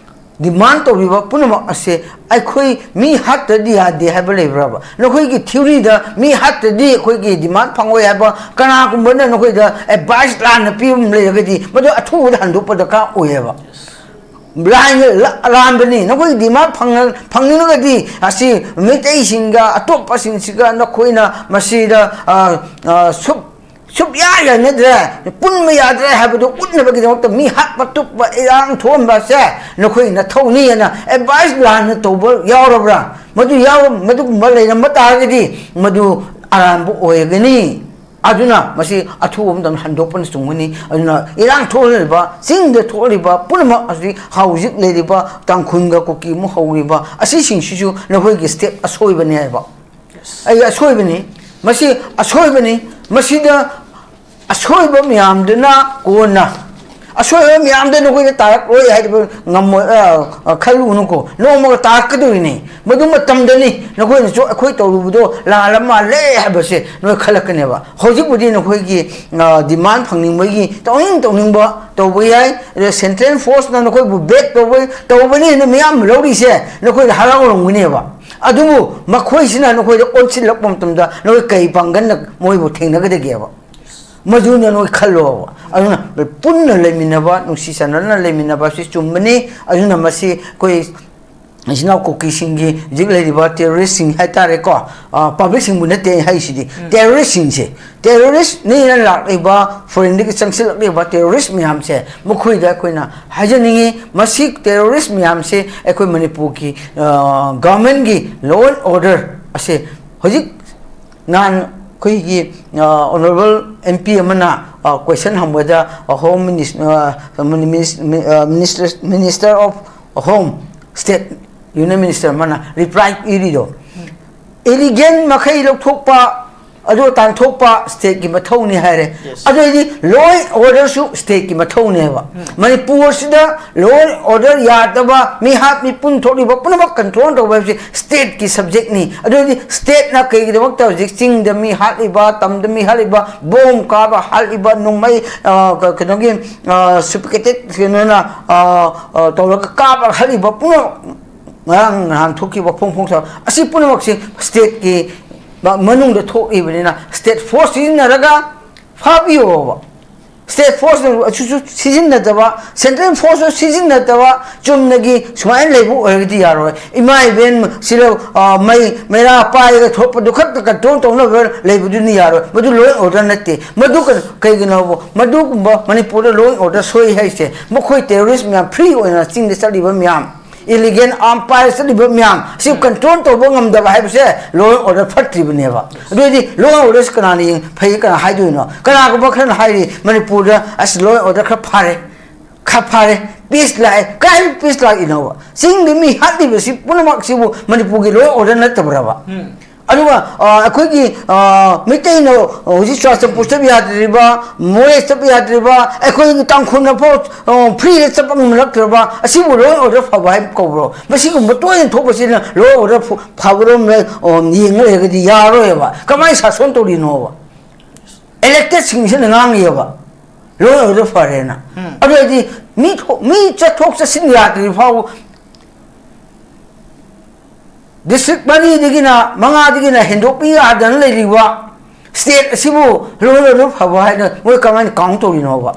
ꯗꯤꯃꯥꯟ ꯇꯧꯔꯤꯕ ꯄꯨꯝꯅꯃꯛ ꯑꯁꯦ ꯑꯩꯈꯣꯏ ꯃꯤ ꯍꯥꯠꯇ꯭ꯔꯗꯤ ꯌꯥꯗꯦ ꯍꯥꯏꯕ ꯂꯩꯕ꯭ꯔꯕ? ꯅꯈꯣꯏꯒꯤ ꯊꯤꯑꯣꯔꯤꯗ ꯃꯤ ꯍꯥꯠꯇ꯭ꯔꯗꯤ ꯑꯩꯈꯣꯏꯒꯤ ꯗꯤꯃꯥꯟ ꯐꯪꯉꯣꯏ ꯍꯥꯏꯕ ꯀꯅꯥꯒꯨꯝꯕꯅ ꯅꯈꯣꯏꯗ ꯑꯦꯗꯚꯥꯏꯁ ꯂꯥꯟꯅ ꯄꯤꯕ ꯑꯃ ꯂꯩꯔꯒꯗꯤ, ꯃꯗꯨ ꯑꯊꯨꯕꯗ ꯍꯟꯗꯣꯛꯄ ꯗꯔꯀꯥꯔ ꯑꯣꯏꯌꯦꯕ꯫ ꯂꯥꯟ-, ꯂꯥꯟꯕꯅꯤ꯫ ꯅꯈꯣꯏꯒꯤ ꯗꯤꯃꯥꯟ ꯐꯪꯅ-, ꯐꯪꯅꯤꯡꯉꯒꯗꯤ ꯑꯁꯤ ꯃꯩꯇꯩꯁꯤꯡꯒ ꯑꯇꯣꯞꯄꯁꯤꯡꯁꯤꯒ ꯅꯈꯣꯏꯅ ꯃꯁꯤꯗ, ꯑ, ꯑ, ꯁꯨꯞ-, ꯁꯨꯞꯌꯥ ꯌꯥꯅꯗ꯭ꯔꯦ, ꯄꯨꯟꯕ ꯌꯥꯗ꯭ꯔꯦ ꯍꯥꯏꯕꯗꯨ ꯎꯠꯅꯕꯒꯤꯗꯃꯛꯇ ꯃꯤ ꯍꯥꯠꯄ ꯇꯨꯞꯄ ꯏꯔꯥꯡ ꯊꯣꯛꯍꯟꯕꯁꯦ ꯅꯈꯣꯏ ꯅꯊꯧꯅꯤ ꯍꯥꯏꯅ ꯑꯦꯗꯚꯥꯏꯁ ꯂꯥꯟꯅ ꯇꯧꯕ ꯌꯥꯎꯔꯕ꯭ꯔꯥ? ꯃꯗꯨ ꯌꯥꯎꯔ-, ꯃꯗꯨꯒꯨꯝꯕ ꯂꯩꯔꯝꯕ ꯇꯥꯔꯒꯗꯤ ꯃꯗꯨ ꯑꯔꯥꯟꯕ ꯑꯣꯏꯒꯅꯤ꯫ ꯑꯗꯨꯅ ꯃꯁꯤ ꯑꯊꯨꯕ ꯃꯇꯝꯗ ꯍꯟꯗꯣꯛꯄꯅ ꯆꯨꯝꯒꯅꯤ꯫ ꯑꯗꯨꯅ ꯏꯔꯥꯡ ꯊꯣꯛꯍꯜꯂꯤꯕ, ꯆꯤꯡꯗ ꯊꯣꯛꯍꯜꯂꯤꯕ ꯄꯨꯝꯅꯃꯛ ꯑꯁꯤ ꯍꯧꯖꯤꯛ ꯂꯩꯔꯤꯕ ꯇꯥꯡꯈꯨꯜꯒ ꯀꯨꯀꯤ ꯑꯃꯨꯛ ꯍꯧꯔꯤꯕ ꯑꯁꯤꯁꯤꯡꯁꯤꯁꯨ ꯅꯈꯣꯏꯒꯤ ꯁ꯭ꯇꯦꯠ ꯑꯁꯣꯏꯕꯅꯦ ꯍꯥꯏꯕ꯫ ꯑꯩ ꯑꯁꯣꯏꯕꯅꯤ, ꯃꯁꯤ ꯑꯁꯣꯏꯕꯅꯤ꯫ ꯃꯁꯤꯗ ꯑꯁꯣꯏꯕ ꯃꯌꯥꯝꯗꯨꯅ ꯀꯣꯟꯅ ꯑꯁꯣꯏꯕ ꯃꯌꯥꯝꯗ ꯅꯈꯣꯏꯗ ꯇꯥꯔꯛꯂꯣꯏ ꯍꯥꯏꯗꯕ ꯉꯝꯃꯣꯏ, ꯑ, ꯑ, ꯈꯜꯂꯨꯅꯨꯀꯣ꯫ ꯅꯣꯡꯃꯒ ꯇꯥꯔꯛꯀꯗꯣꯔꯤꯅꯤ꯫ ꯃꯗꯨ ꯃꯇꯝꯗꯅꯤ ꯅꯈꯣꯏꯅꯁꯨ ꯑꯩꯈꯣꯏ ꯇꯧꯔꯨꯕꯗꯣ ꯂꯥꯜꯂ ꯃꯥꯜꯂꯦ ꯍꯥꯏꯕꯁꯦ ꯅꯣꯏ ꯈꯜꯂꯛꯀꯅꯦꯕ꯫ ꯍꯧꯖꯤꯛꯄꯨꯗꯤ ꯅꯈꯣꯏꯒꯤ, ꯑ, demand ꯐꯪꯅꯤꯡꯕꯒꯤ ꯇꯧꯅꯤꯡ ꯇꯧꯅꯤꯡꯕ ꯇꯧꯕ ꯌꯥꯏ꯫ ꯑꯗ central force ꯅ ꯅꯈꯣꯏꯕꯨ back ꯇꯧꯕ, ꯇꯧꯕꯅꯦꯅ ꯃꯤꯌꯥꯝ ꯂꯧꯔꯤꯁꯦ ꯅꯈꯣꯏꯗ ꯍꯔꯥꯎꯔꯝꯒꯅꯦꯕ꯫ ꯑꯗꯨꯕꯨ ꯃꯈꯣꯏꯁꯤꯅ ꯅꯈꯣꯏꯗ ꯑꯣꯟꯁꯤꯜꯂꯛꯄ ꯃꯇꯝꯗ ꯅꯈꯣꯏ ꯀꯩ ꯄꯥꯡꯒꯜꯅ ꯃꯣꯏꯕꯨ ꯊꯦꯡꯅꯒꯗꯒꯦꯕ? ꯃꯗꯨꯅ ꯅꯣꯏ ꯈꯜꯂꯣꯕ꯫ ꯑꯗꯨꯅ ꯄꯨꯟꯅ ꯂꯩꯃꯤꯟꯅꯕ, ꯅꯨꯡꯁꯤ ꯆꯥꯟꯅꯅ ꯂꯩꯃꯤꯟꯅꯕ ꯑꯁꯤ ꯆꯨꯝꯕꯅꯤ꯫ ꯑꯗꯨꯅ ꯃꯁꯤ ꯑꯩꯈꯣꯏ ꯏꯆꯤꯟ ꯏꯅꯥꯎ ꯀꯨꯀꯤꯁꯤꯡꯒꯤ ꯍꯧꯖꯤꯛ ꯂꯩꯔꯤꯕ terrorist ꯁꯤꯡ ꯍꯥꯏꯇꯥꯔꯦꯀꯣ, ꯑ, public ꯁꯤꯡꯕꯨ ꯅꯠꯇꯦ ꯑꯩ ꯍꯥꯏꯁꯤꯗꯤ, ꯎꯝ꯫ Terrorist ꯁꯤꯡꯁꯦ, terrorist ꯅꯤꯅ ꯂꯥꯛꯂꯤꯕ, foreign ꯗꯒꯤ ꯆꯪꯁꯤꯜꯂꯛꯂꯤꯕ terrorist ꯃꯌꯥꯝꯁꯦ, ꯃꯈꯣꯏꯗ ꯑꯩꯈꯣꯏꯅ ꯍꯥꯏꯖꯅꯤꯡꯉꯤ, ꯃꯁꯤ terrorist ꯃꯌꯥꯝꯁꯦ ꯑꯩꯈꯣꯏ ꯃꯅꯤꯄꯨꯔꯒꯤ, ꯑ, government ꯀꯤ law and order ꯑꯁꯦ ꯍꯧꯖꯤꯛ ꯅꯍꯥꯟ ꯑꯩꯈꯣꯏꯒꯤ, ꯑ, honourable M P ꯑꯃꯅ, ꯑ, question ꯍꯪꯕꯗ, ꯑ, Home Minis-, ꯑ, Minis-, ꯃꯤ-, ꯑ, Minister, Minister of Home, State Union Minister ꯑꯃꯅ reply ꯄꯤꯔꯤꯗꯣ, illegal ꯃꯈꯩ ꯂꯧꯊꯣꯛꯄ, ꯑꯗꯨ ꯇꯥꯟꯊꯣꯛꯄ state ꯀꯤ ꯃꯊꯧꯅꯤ ꯍꯥꯏꯔꯦ꯫ Yes. ꯑꯗꯨ ꯑꯣꯏꯗꯤ law and order ꯁꯨ state ꯀꯤ ꯃꯊꯧꯅꯦꯕ꯫ ꯃꯅꯤꯄꯨꯔꯁꯤꯗ law and order ꯌꯥꯗꯕ, ꯃꯤꯍꯥꯠ ꯃꯤꯄꯨꯟ ꯊꯣꯛꯂꯤꯕ ꯄꯨꯝꯅꯃꯛ control ꯇꯧꯕ ꯍꯥꯏꯕꯁꯤ state ꯀꯤ subject ꯅꯤ꯫ ꯑꯗꯨ ꯑꯣꯏꯗꯤ state ꯅ ꯀꯩꯒꯤꯗꯃꯛꯇ ꯍꯧꯖꯤꯛ ꯆꯤꯡꯗ ꯃꯤ ꯍꯥꯠꯂꯤꯕ, ꯇꯝꯗ ꯃꯤ ꯍꯥꯠꯂꯤꯕ, bomb ꯀꯥꯕ ꯍꯥꯠꯂꯤꯕ, ꯅꯣꯡꯃꯩ, ꯑ, ꯀ-, ꯀꯩꯅꯣꯒꯤ, ꯑ, sophisticated ꯀꯩꯅꯣꯅ, ꯑ, ꯑ, ꯇꯧꯔꯒ ꯀꯥꯞꯄ ꯍꯥꯠꯂꯤꯕ ꯄꯨꯝꯅꯃꯛ, ꯉꯔꯥꯡ ꯅꯍꯥꯟ ꯊꯣꯛꯈꯤꯕ ꯐꯣꯡ ꯐꯣꯡ ꯁꯥꯕ ꯑꯁꯤ ꯄꯨꯝꯅꯃꯛꯁꯤ state ꯀꯤ ꯃ-, ꯃꯅꯨꯡꯗ ꯊꯣꯛꯏꯕꯅꯤꯅ state force ꯁꯤꯖꯤꯟꯅꯔꯒ ꯐꯥꯕꯤꯌꯣꯕ꯫ State force ꯅ ꯑꯁꯤꯁꯨ ꯁꯤꯖꯤꯟꯅꯗꯕ, central force ꯁꯨ ꯁꯤꯖꯤꯟꯅꯗꯕ, ꯆꯨꯝꯅꯒꯤ ꯁꯨꯃꯥꯏꯅ ꯂꯩꯕ ꯑꯣꯏꯔꯒꯗꯤ ꯌꯥꯔꯣꯏ꯫ ꯏꯃꯥ ꯏꯕꯦꯟ ꯁꯤꯗ, ꯑ, ꯃꯩ, ꯃꯩꯔꯥ ꯄꯥꯏꯔꯒ ꯊꯣꯛꯄꯗꯨ ꯈꯛꯇ control ꯇꯧꯅꯕ ꯂꯩꯕꯗꯨꯅ ꯌꯥꯔꯣꯏ꯫ ꯃꯗꯨ law and order ꯅꯠꯇꯦ꯫ ꯃꯗꯨ ꯀ-, ꯀꯩꯒꯤꯅꯣꯕ? ꯃꯗꯨꯒꯨꯝꯕ ꯃꯅꯤꯄꯨꯔꯗ law and order ꯁꯣꯏ ꯍꯥꯏꯁꯦ, ꯃꯈꯣꯏ terrorist ꯃꯌꯥꯝ, free ꯑꯣꯏꯅ ꯆꯤꯡꯗ ꯆꯠꯂꯤꯕ ꯃꯌꯥꯝ, illegal arm ꯄꯥꯏꯔ ꯆꯠꯂꯤꯕ ꯃꯌꯥꯝ ꯁꯤ control ꯇꯧꯕ ꯉꯝꯗꯕ ꯍꯥꯏꯕꯁꯦ law and order ꯐꯠꯇ꯭ꯔꯤꯕꯅꯦꯕ꯫ ꯑꯗꯨ ꯑꯣꯏꯗꯤ law and order ꯁꯤ ꯀꯅꯥꯅ ꯌꯦꯡ-, ꯐꯩ ꯀꯅꯥ ꯍꯥꯏꯗꯣꯏꯅꯣ? ꯀꯅꯥꯒꯨꯝꯕ ꯈꯔꯅ ꯍꯥꯏꯔꯤ, "ꯃꯅꯤꯄꯨꯔꯗ ꯑꯁ law and order ꯈꯔ ꯐꯔꯦ, ꯈꯔ ꯐꯔꯦ, peace ꯂꯥꯛꯑꯦ"꯫ ꯀꯥꯏ peace ꯂꯥꯛꯏꯅꯣꯕ? ꯆꯤꯡꯗ ꯃꯤ ꯍꯥꯠꯂꯤꯕꯁꯤ ꯄꯨꯝꯅꯃꯛꯁꯤꯕꯨ ꯃꯅꯤꯄꯨꯔꯒꯤ law and order ꯅꯠꯇꯕ꯭ꯔꯕ? ꯑꯗꯨꯒ ꯑ, ꯑꯩꯈꯣꯏꯒꯤ ꯑ, ꯃꯩꯇꯩꯅ ꯍꯧꯖꯤꯛ ꯆꯨꯔꯥꯆꯥꯟꯄꯨꯔ ꯆꯠꯄ ꯌꯥꯗ꯭ꯔꯤꯕ, ꯃꯣꯔꯦ ꯆꯠꯄ ꯌꯥꯗ꯭ꯔꯤꯕ, ꯑꯩꯈꯣꯏꯒꯤ ꯇꯥꯡꯈꯨꯜꯅ ꯐꯥꯎ ꯐ꯭ꯔꯤꯗ ꯆꯠꯄ ꯉꯝꯂꯛꯇ꯭ꯔꯕ, ꯑꯁꯤꯕꯨ ꯂꯣ ꯑꯦꯟ ꯑꯣꯔꯗꯔ ꯐꯕ ꯍꯥꯏꯕ ꯀꯧꯕ꯭ꯔꯣ? ꯃꯁꯤꯒꯨꯝꯕ ꯇꯣꯏꯅ ꯊꯣꯛꯄꯁꯤꯅ ꯂꯣ ꯑꯦꯟ ꯑꯣꯔꯗꯔ ꯐꯕꯔꯣꯝꯗ ꯌꯦꯡꯉ ꯂꯩꯔꯒꯗꯤ ꯌꯥꯔꯔꯣꯏꯕ꯫ ꯀꯃꯥꯏꯅ ꯁꯥꯁꯣꯟ ꯇꯧꯔꯤꯅꯣꯕ? ꯏꯂꯦꯛꯇꯦꯠꯁꯤꯡꯁꯤꯅ ꯉꯥꯡꯉꯤꯑꯕ ꯂꯣ ꯑꯦꯟ ꯑꯣꯔꯗꯔ ꯐꯔꯦꯅ꯫ ꯑꯗꯨ ꯑꯣꯏꯔꯗꯤ ꯃꯤ ꯊꯣꯛ- ꯃꯤ ꯆꯠꯊꯣꯛ ꯆꯠꯁꯤꯟ ꯌꯥꯗ꯭ꯔꯤ ꯐꯥꯎꯕ, ꯗꯤꯁꯇ꯭ꯔꯤꯛ ꯃꯔꯤꯗꯒꯤꯅ ꯃꯉꯥꯗꯒꯤꯅ ꯍꯦꯟꯗꯣꯛꯄ ꯌꯥꯗꯅ ꯂꯩꯔꯤꯕ ꯁ꯭ꯇꯦꯠ ꯑꯁꯤꯕꯨ ꯂꯣ ꯑꯦꯟ ꯑꯣꯔꯗꯔ ꯐꯕ ꯍꯥꯏꯅ ꯃꯣꯏ ꯀꯃꯥꯏꯅ ꯀꯥꯎꯟ ꯇꯧꯔꯤꯅꯣꯕ?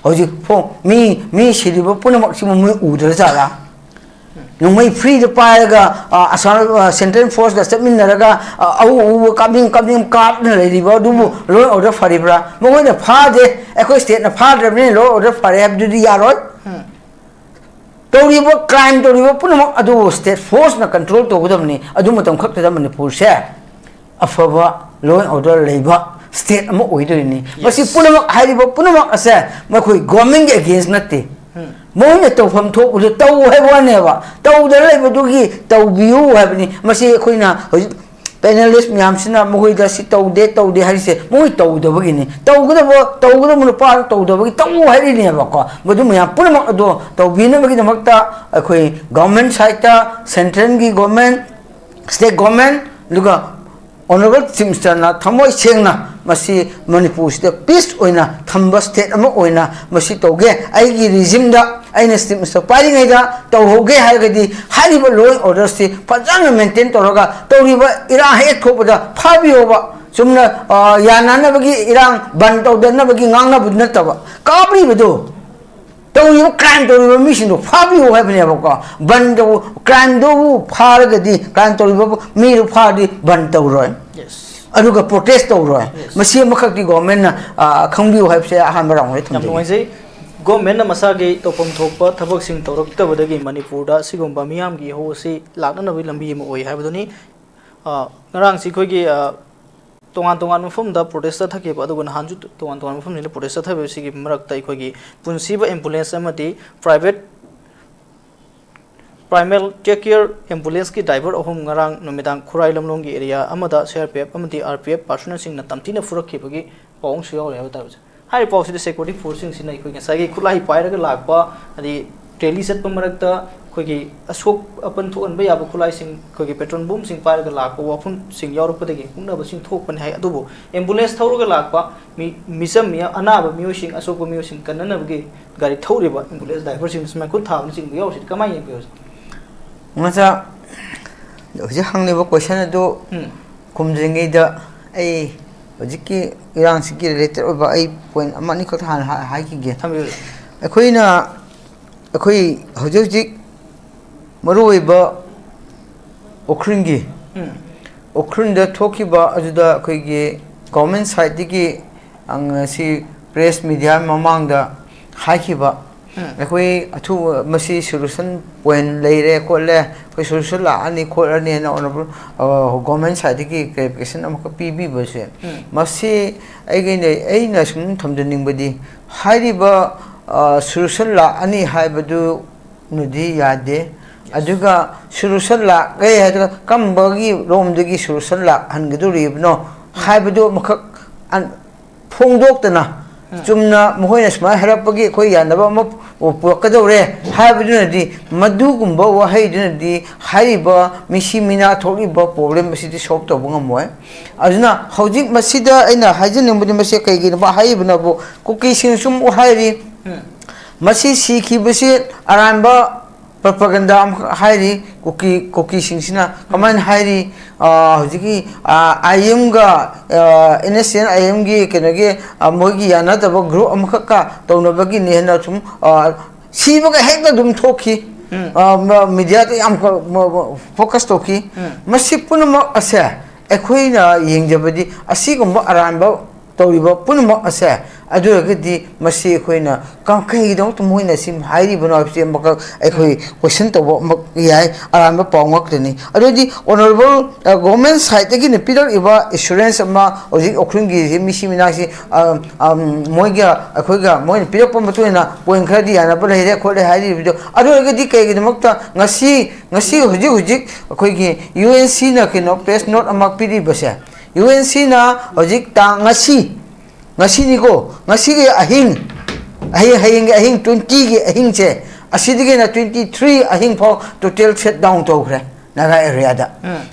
ꯍꯧꯖꯤꯛ ꯐꯣ- ꯃꯤ ꯃꯤ ꯁꯤꯔꯤꯕ ꯄꯨꯝꯅꯃꯛꯁꯤꯕꯨ ꯃꯣꯏ ꯎꯗ꯭ꯔ ꯖꯥꯠꯂꯥ? ꯅꯣꯡꯃꯩ ꯐ꯭ꯔꯤꯗ ꯄꯥꯏꯔꯒ ꯑ, ꯑꯁꯥꯝ ꯑ, ꯁꯦꯟꯇ꯭ꯔꯦꯜ ꯐꯣꯔꯁꯀ ꯆꯠꯃꯤꯟꯅꯔꯒ ꯑ, ꯑꯎ ꯑꯎꯕ ꯀꯥꯞꯅꯤꯡ ꯀꯥꯞꯅꯤꯡ ꯀꯥꯞꯅ ꯂꯩꯔꯤꯕ ꯑꯗꯨꯕꯨ ꯂꯣ ꯑꯦꯟ ꯑꯣꯔꯗꯔ ꯐꯔꯤꯕ꯭ꯔꯥ? ꯃꯈꯣꯏꯅ ꯐꯥꯗꯦ, ꯑꯩꯈꯣꯏ ꯁ꯭ꯇꯦꯠꯅ ꯐꯥꯗ꯭ꯔꯕꯅꯤꯅ ꯂꯣ ꯑꯦꯟ ꯑꯣꯔꯗꯔ ꯐꯔꯦ ꯍꯥꯏꯕꯗꯨꯗꯤ ꯌꯥꯔꯣꯏ꯫ ꯇꯧꯔꯤꯕ ꯀ꯭ꯔꯥꯏꯝ ꯇꯧꯔꯤꯕ ꯄꯨꯝꯅꯃꯛ ꯑꯗꯨꯕꯨ ꯁ꯭ꯇꯦꯠ ꯐꯣꯔꯁꯅ ꯀꯟꯇ꯭ꯔꯣꯜ ꯇꯧꯒꯗꯕꯅꯤ꯫ ꯑꯗꯨ ꯃꯇꯝ ꯈꯛꯇꯗ ꯃꯅꯤꯄꯨꯔꯁꯦ ꯑꯐꯕ ꯂꯣ ꯑꯦꯟ ꯑꯣꯔꯗꯔ ꯂꯩꯕ ꯁ꯭ꯇꯦꯠ ꯑꯃ ꯑꯣꯏꯗꯣꯏꯅꯤ꯫ ꯃꯁꯤ ꯄꯨꯝꯅꯃꯛ, ꯍꯥꯏꯔꯤꯕ ꯄꯨꯝꯅꯃꯛ ꯑꯁꯦ ꯃꯈꯣꯏ ꯒꯣꯔꯃꯦꯟꯒꯤ ꯑꯦꯒꯦꯟꯁ ꯅꯠꯇꯦ꯫ ꯃꯣꯏꯅ ꯇꯧꯐꯝ ꯊꯣꯛꯄꯗꯨ ꯇꯧ ꯍꯥꯏꯕ ꯋꯥꯅꯦꯕ꯫ ꯇꯧꯗꯅ ꯂꯩꯕꯗꯨꯒꯤ ꯇꯧꯕꯤꯌꯨ ꯍꯥꯏꯕꯅꯤ꯫ ꯃꯁꯤ ꯑꯩꯈꯣꯏꯅ ꯍꯧꯖꯤꯛ ꯄꯦꯅꯦꯂꯤꯁ ꯃꯌꯥꯝꯁꯤꯅ ꯃꯈꯣꯏꯗ ꯁꯤ ꯇꯧꯗꯦ, ꯇꯧꯗꯦ ꯍꯥꯏꯔꯤꯁꯦ ꯃꯈꯣꯏ ꯇꯧꯗꯕꯒꯤꯅꯤ꯫ ꯇꯧꯒꯗꯕ, ꯇꯧꯒꯗꯕ ꯅꯨꯄꯥꯗꯨ ꯇꯧꯗꯕꯒꯤ ꯇꯧ ꯍꯥꯏꯔꯤꯅꯦꯕꯀꯣ꯫ ꯃꯗꯨ ꯃꯌꯥꯝ ꯄꯨꯝꯅꯃꯛ ꯑꯗꯣ ꯇꯧꯕꯤꯅꯕꯒꯤꯗꯃꯛꯇ ꯑꯩꯈꯣꯏ ꯒꯣꯔꯃꯦꯟ ꯁꯥꯏꯠꯇ, ꯁꯦꯟꯇ꯭ꯔꯦꯜꯒꯤ ꯒꯣꯔꯃꯦꯟ, ꯁ꯭ꯇꯦꯠ ꯒꯣꯔꯃꯦꯟ, ꯑꯗꯨꯒ ꯑꯣꯅꯔꯦꯕꯜ ꯆꯤꯐ ꯃꯤꯅꯤꯁꯇꯔꯅ ꯊꯃꯣꯏ ꯁꯦꯡꯅ ꯃꯁꯤ ꯃꯅꯤꯄꯨꯔꯁꯤꯗ ꯄꯤꯁ ꯑꯣꯏꯅ ꯊꯝꯕ ꯁ꯭ꯇꯦꯠ ꯑꯃ ꯑꯣꯏꯅ ꯃꯁꯤ ꯇꯧꯒꯦ꯫ ꯑꯩꯒꯤ ꯔꯤꯖꯤꯝꯗ, ꯑꯩꯅ ꯆꯤꯐ ꯃꯤꯅꯤꯁꯇꯔ ꯄꯥꯏꯔꯤꯉꯩꯗ ꯇꯧꯍꯧꯒꯦ ꯍꯥꯏꯔꯒꯗꯤ ꯍꯥꯏꯔꯤꯕ ꯂꯣ ꯑꯦꯟ ꯑꯣꯔꯗꯔꯁꯤ ꯐꯖꯅ ꯃꯦꯟꯇꯦꯟ ꯇꯧꯔꯒ ꯇꯧꯔꯤꯕ ꯏꯔꯥꯡ ꯍꯦꯛ ꯊꯣꯛꯄꯗ ꯐꯥꯕꯤꯌꯣꯕ꯫ ꯆꯨꯝꯅ, ꯑ, ꯌꯥꯅꯅꯕꯒꯤ ꯏꯔꯥꯡ ꯕꯟ ꯇꯧꯗꯅꯕꯒꯤ ꯉꯥꯡꯅꯕ ꯅꯠꯇꯕ, ꯀꯥꯞꯂꯤꯕꯗꯨ, ꯇꯧꯔꯤꯕ ꯀ꯭ꯔꯥꯏꯝ ꯇꯧꯔꯤꯕ ꯃꯤꯁꯤꯡꯗꯣ ꯐꯥꯕꯤꯌꯨ ꯍꯥꯏꯕꯅꯦꯕꯀꯣ꯫ ꯕꯟ ꯇꯧ-, ꯀ꯭ꯔꯥꯏꯝꯗꯨꯕꯨ ꯐꯥꯔꯒꯗꯤ, ꯀ꯭ꯔꯥꯏꯝ ꯇꯧꯔꯤꯕ ꯃꯤꯗꯨ ꯐꯥꯔꯗꯤ ꯕꯟ ꯇꯧꯔꯣꯏ꯫ ꯑꯗꯨꯒ ꯄ꯭ꯔꯣꯇꯦꯁ ꯇꯧꯔꯣꯏ꯫ ꯃꯁꯤ ꯑꯃꯈꯛꯇꯤ ꯒꯣꯔꯃꯦꯟꯅ, ꯑ, ꯈꯪꯕꯤꯌꯨ ꯍꯥꯏꯕꯁꯦ ꯑꯍꯥꯟꯕ ꯔꯥꯎꯟꯗ ꯌꯥꯝ ꯊꯝꯖꯒꯦ꯫ ꯅꯨꯡꯉꯥꯏꯖꯩ꯫ ꯒꯣꯔꯃꯦꯟꯅ ꯃꯁꯥꯒꯤ ꯇꯧꯐꯝ ꯊꯣꯛꯄ ꯊꯕꯛꯁꯤꯡ ꯇꯧꯔꯛꯇꯕꯗꯒꯤ ꯃꯅꯤꯄꯨꯔꯗ ꯑꯁꯤꯒꯨꯝꯕ ꯃꯤꯌꯥꯝꯒꯤ ꯏꯍꯧ ꯑꯁꯤ ꯂꯥꯛꯅꯅꯕꯒꯤ ꯂꯝꯕꯤ ꯑꯃ ꯑꯣꯏ ꯍꯥꯏꯕꯗꯨꯅꯤ꯫ ꯑ, ꯉꯔꯥꯡꯁꯤ ꯑꯩꯈꯣꯏꯒꯤ, ꯑ, ꯇꯣꯉꯥꯟ ꯇꯣꯉꯥꯟꯕ ꯃꯐꯝꯗ ꯄ꯭ꯔꯣꯇꯦꯁ ꯆꯠꯊꯈꯤꯕ, ꯑꯗꯨꯒ ꯅꯍꯥꯟꯁꯨ ꯇꯣꯉꯥꯟ ꯇꯣꯉꯥꯟꯕ ꯃꯐꯝꯁꯤꯡꯗ ꯄ꯭ꯔꯣꯇꯦꯁ ꯆꯠꯊꯈꯤꯕꯁꯤꯒꯤ ꯃꯔꯛꯇ ꯑꯩꯈꯣꯏꯒꯤ ꯄꯨꯟꯁꯤꯕ ꯑꯦꯝꯕꯨꯂꯦꯟꯁ ꯑꯃꯗꯤ private Primal Take Care ambulance ꯀꯤ driver ꯑꯍꯨꯝ ꯉꯔꯥꯡ ꯅꯨꯃꯤꯗꯥꯡ ꯈꯨꯔꯥꯏ ꯂꯝꯂꯣꯡꯒꯤ area ꯑꯃꯗ C R P F ꯑꯃꯗꯤ R P F personnel ꯁꯤꯡꯅ ꯇꯝꯊꯤꯅ ꯐꯨꯔꯛꯈꯤꯕꯒꯤ ꯄꯥꯎ ꯑꯃꯁꯨ ꯌꯥꯎꯔꯦ ꯍꯥꯏꯕ ꯇꯥꯔꯦ꯫ ꯍꯥꯏꯔꯤꯕ ꯄꯥꯎꯁꯤꯗ security force ꯁꯤꯡꯁꯤꯅ ꯑꯩꯈꯣꯏ ꯉꯁꯥꯏꯒꯤ ꯈꯨꯠꯂꯥꯏ ꯄꯥꯏꯔꯒ ꯂꯥꯛꯄ, ꯍꯥꯏꯗꯤ rally ꯆꯠꯄ ꯃꯔꯛꯇ ꯑꯩꯈꯣꯏꯒꯤ ꯑꯁꯣꯛ ꯑꯄꯟ ꯊꯣꯛꯍꯟꯕ ꯌꯥꯕ ꯈꯨꯠꯂꯥꯏꯁꯤꯡ, ꯑꯩꯈꯣꯏꯒꯤ petrol bomb ꯁꯤꯡ ꯄꯥꯏꯔꯒ ꯂꯥꯛꯄ ꯋꯥꯐꯝꯁꯤꯡ ꯌꯥꯎꯔꯛꯄꯗꯒꯤ ꯍꯨꯛꯅꯕꯁꯤꯡ ꯊꯣꯛꯄꯅꯤ ꯍꯥꯏ꯫ ꯑꯗꯨꯕꯨ ambulance ꯊꯧꯔꯒ ꯂꯥꯛꯄ ꯃꯤ, ꯃꯤꯆꯝ ꯃꯤ, ꯑꯅꯥꯕ ꯃꯤꯑꯣꯏꯁꯤꯡ, ꯑꯁꯣꯛꯄ ꯃꯤꯑꯣꯏꯁꯤꯡ ꯀꯟꯅꯅꯕꯒꯤ ꯒꯥꯔꯤ ꯊꯧꯔꯤꯕ ambulance driver ꯁꯤꯡꯁꯤ ꯃꯩꯈꯨ ꯊꯥꯕꯅꯆꯤꯡꯕ ꯌꯥꯎꯔꯤꯁꯤꯗꯤ ꯀꯃꯥꯏꯅ ꯌꯦꯡꯕꯤ ꯍꯧꯖꯤꯛ? ꯉꯆꯥ, ꯍꯧꯖꯤꯛ ꯍꯪꯂꯤꯕ question ꯑꯗꯨ ꯎꯝ꯫ ꯈꯨꯝꯗ꯭ꯔꯤꯉꯩꯗ ꯑꯩ ꯍꯧꯖꯤꯛꯀꯤ ꯏꯔꯥꯡꯁꯤꯒꯤ related ꯑꯣꯏꯕ ꯑꯩ point ꯑꯃ ꯑꯅꯤ ꯈꯛꯇ ꯍꯥꯟꯅ ꯍꯥ-, ꯍꯥꯏꯈꯤꯒꯦ꯫ ꯊꯝꯕꯤꯌꯨ꯫ ꯑꯩꯈꯣꯏꯅ, ꯑꯩꯈꯣꯏ ꯍꯧꯖꯤꯛ ꯍꯧꯖꯤꯛ ꯃꯔꯨꯑꯣꯏꯕ ꯎꯈ꯭ꯔꯨꯜꯒꯤ, ꯎꯝ꯫ ꯎꯈ꯭ꯔꯨꯜꯗ ꯊꯣꯛꯈꯤꯕ ꯑꯗꯨꯗ ꯑꯩꯈꯣꯏꯒꯤ government side ꯇꯒꯤ, ꯑꯪ, ꯁꯤ press media ꯃꯃꯥꯡꯗ ꯍꯥꯏꯈꯤꯕ, ꯎꯝ꯫ ꯑꯩꯈꯣꯏ ꯑꯊꯨꯕ ꯃꯁꯤ solution point ꯂꯩꯔꯦ ꯈꯣꯠꯂꯦ, ꯑꯩꯈꯣꯏ solution ꯂꯥꯛꯑꯅꯤ ꯈꯣꯠꯂꯅꯤꯅ honourable, ꯑ, government side ꯇꯒꯤ clarification ꯑꯃꯈꯛ ꯄꯤꯕꯤꯕꯁꯦ, ꯎꯝ꯫ ꯃꯁꯤ ꯑꯩꯒꯤ, ꯑꯩꯅ ꯁꯨꯝ ꯊꯝꯖꯅꯤꯡꯕꯗꯤ, ꯍꯥꯏꯔꯤꯕ, ꯑ, solution ꯂꯥꯛꯑꯅꯤ ꯍꯥꯏꯕꯗꯨꯅꯗꯤ ꯌꯥꯗꯦ꯫ ꯑꯗꯨꯒ solution ꯂꯥꯛꯑꯦ ꯍꯥꯏꯗꯨꯒ ꯀꯔꯝꯕꯒꯤ ꯔꯣꯝꯗꯒꯤ solution ꯂꯥꯛꯍꯟꯒꯗꯧꯔꯤꯕꯅꯣ ꯍꯥꯏꯕꯗꯨ ꯑꯃꯈꯛ ꯑꯟ-, ꯐꯣꯡꯗꯣꯛꯇꯅ, ꯎꯝ꯫ ꯆꯨꯝꯅ ꯃꯈꯣꯏꯅ ꯁꯨꯃꯥꯏꯅ ꯍꯥꯏꯔꯛꯄꯒꯤ ꯑꯩꯈꯣꯏ ꯌꯥꯅꯕ ꯑꯃ ꯄꯨꯔꯛꯀꯗꯧꯔꯦ ꯍꯥꯏꯕꯗꯨꯅꯗꯤ, ꯃꯗꯨꯒꯨꯝꯕ ꯋꯥꯍꯩꯗꯨꯅꯗꯤ ꯍꯥꯏꯔꯤꯕ ꯃꯤꯁꯤ ꯃꯤꯅꯥ ꯊꯣꯛꯂꯤꯕ problem ꯑꯁꯤꯗꯤ solve ꯇꯧꯕ ꯉꯝꯃꯣꯏ꯫ ꯑꯗꯨꯅ ꯍꯧꯖꯤꯛ ꯃꯁꯤꯗ ꯑꯩꯅ ꯍꯥꯏꯖꯅꯤꯡꯕꯗꯤ, ꯃꯁꯤ ꯀꯩꯒꯤꯅꯣꯕ ꯍꯥꯏꯔꯤꯕꯅꯕꯨ, ꯀꯨꯀꯤꯁꯤꯡ ꯁꯨꯝ ꯍꯥꯏꯔꯤ, ꯎꯝ꯫ ꯃꯁꯤ ꯁꯤꯈꯤꯕꯁꯤ ꯑꯔꯥꯟꯕ propaganda ꯑꯃꯈꯛ ꯍꯥꯏꯔꯤ꯫ ꯀꯨꯀꯤ, ꯀꯨꯀꯤꯁꯤꯡꯁꯤꯅ ꯀꯃꯥꯏꯅ ꯍꯥꯏꯔꯤ? ꯑ, ꯍꯧꯖꯤꯛꯀꯤ, ꯑ, I M ꯒ, ꯑ, N S C N I M ꯒꯤ ꯀꯩꯅꯣꯒꯤ, ꯑ, ꯃꯣꯏꯒꯤ ꯌꯥꯅꯗꯕ group ꯑꯃꯈꯛꯀ ꯇꯧꯅꯕꯒꯤꯅꯦꯅ ꯁꯨꯝ, ꯑ, ꯁꯤꯕꯒ ꯍꯦꯛꯇ ꯑꯗꯨꯝ ꯊꯣꯛꯈꯤ꯫ ꯎꯝ꯫ ꯑ, ꯃ-, media ꯗ ꯌꯥꯝ ꯀ-, ꯃ-, ꯃ-, focus ꯇꯧꯈꯤ꯫ ꯎꯝ꯫ ꯃꯁꯤ ꯄꯨꯝꯅꯃꯛ ꯑꯁꯦ ꯑꯩꯈꯣꯏꯅ ꯌꯦꯡꯖꯕꯗꯤ ꯑꯁꯤꯒꯨꯝꯕ ꯑꯔꯥꯟꯕ ꯇꯧꯔꯤꯕ ꯄꯨꯝꯅꯃꯛ ꯑꯁꯦ ꯑꯗꯨ ꯑꯣꯏꯔꯒꯗꯤ ꯃꯁꯤ ꯑꯩꯈꯣꯏꯅ ꯀ-, ꯀꯩꯒꯤꯗꯃꯛꯇ ꯃꯣꯏꯅ ꯁꯤ ꯍꯥꯏꯔꯤꯕꯅꯣ ꯍꯥꯏꯕꯁꯤ ꯑꯃꯈꯛ ꯑꯩꯈꯣꯏ ꯀꯣꯏꯁꯟ ꯇꯧꯕ ꯑꯃ ꯌꯥꯏ, ꯑꯔꯥꯟꯕ ꯄꯥꯎ ꯉꯥꯛꯇꯅꯤ꯫ ꯑꯗꯨ ꯑꯣꯏꯔꯗꯤ ꯑꯣꯅꯔꯦꯕꯜ ꯒꯣꯔꯃꯦꯟ ꯁꯥꯏꯠꯇꯒꯤꯅ ꯄꯤꯔꯛꯏꯕ ꯑꯦꯁꯨꯔꯦꯟꯁ ꯑꯃ ꯍꯧꯖꯤꯛ ꯎꯈ꯭ꯔꯨꯜꯒꯤ ꯃꯤꯁꯤ ꯃꯤꯅꯥꯁꯤ, ꯑ, ꯑ, ꯃꯣꯏꯒ ꯑꯩꯈꯣꯏꯒ ꯃꯣꯏꯅ ꯄꯤꯔꯛꯄ ꯃꯇꯨꯡ ꯏꯟꯅ ꯄꯣꯏꯟ ꯈꯔꯗꯤ ꯌꯥꯅꯕ ꯂꯩꯔꯦ ꯈꯣꯠꯂꯦ ꯍꯥꯏꯔꯤꯕꯗꯣ, ꯑꯗꯨ ꯑꯣꯏꯔꯒꯗꯤ ꯀꯩꯒꯤꯗꯃꯛꯇ ꯉꯁꯤ, ꯉꯁꯤ ꯍꯧꯖꯤꯛ ꯍꯧꯖꯤꯛ ꯑꯩꯈꯣꯏꯒꯤ ꯌꯨ ꯑꯦꯟ ꯁꯤꯅ ꯀꯩꯅꯣ ꯄ꯭ꯔꯦꯁ ꯅꯣꯠ ꯑꯃ ꯄꯤꯔꯤꯕꯁꯦ, ꯌꯨ ꯑꯦꯟ ꯁꯤꯅ ꯍꯧꯖꯤꯛ ꯇꯥꯡ ꯉꯁꯤ, ꯉꯁꯤꯅꯤꯀꯣ, ꯉꯁꯤꯒꯤ ꯑꯍꯤꯡ, ꯑꯍꯤꯡ, ꯍꯌꯦꯡꯒꯤ ꯑꯍꯤꯡ, ꯇ꯭ꯋꯦꯟꯇꯤꯒꯤ ꯑꯍꯤꯡꯁꯦ, ꯑꯁꯤꯗꯒꯤꯅ ꯇ꯭ꯋꯦꯟꯇꯤ ꯊ꯭ꯔꯤ ꯑꯍꯤꯡ ꯐꯥꯎ ꯇꯣꯇꯦꯜ ꯁꯠ ꯗꯥꯎꯟ ꯇꯧꯈ꯭ꯔꯦ ꯅꯥꯒꯥ ꯑꯦꯔꯤꯌꯥꯗ꯫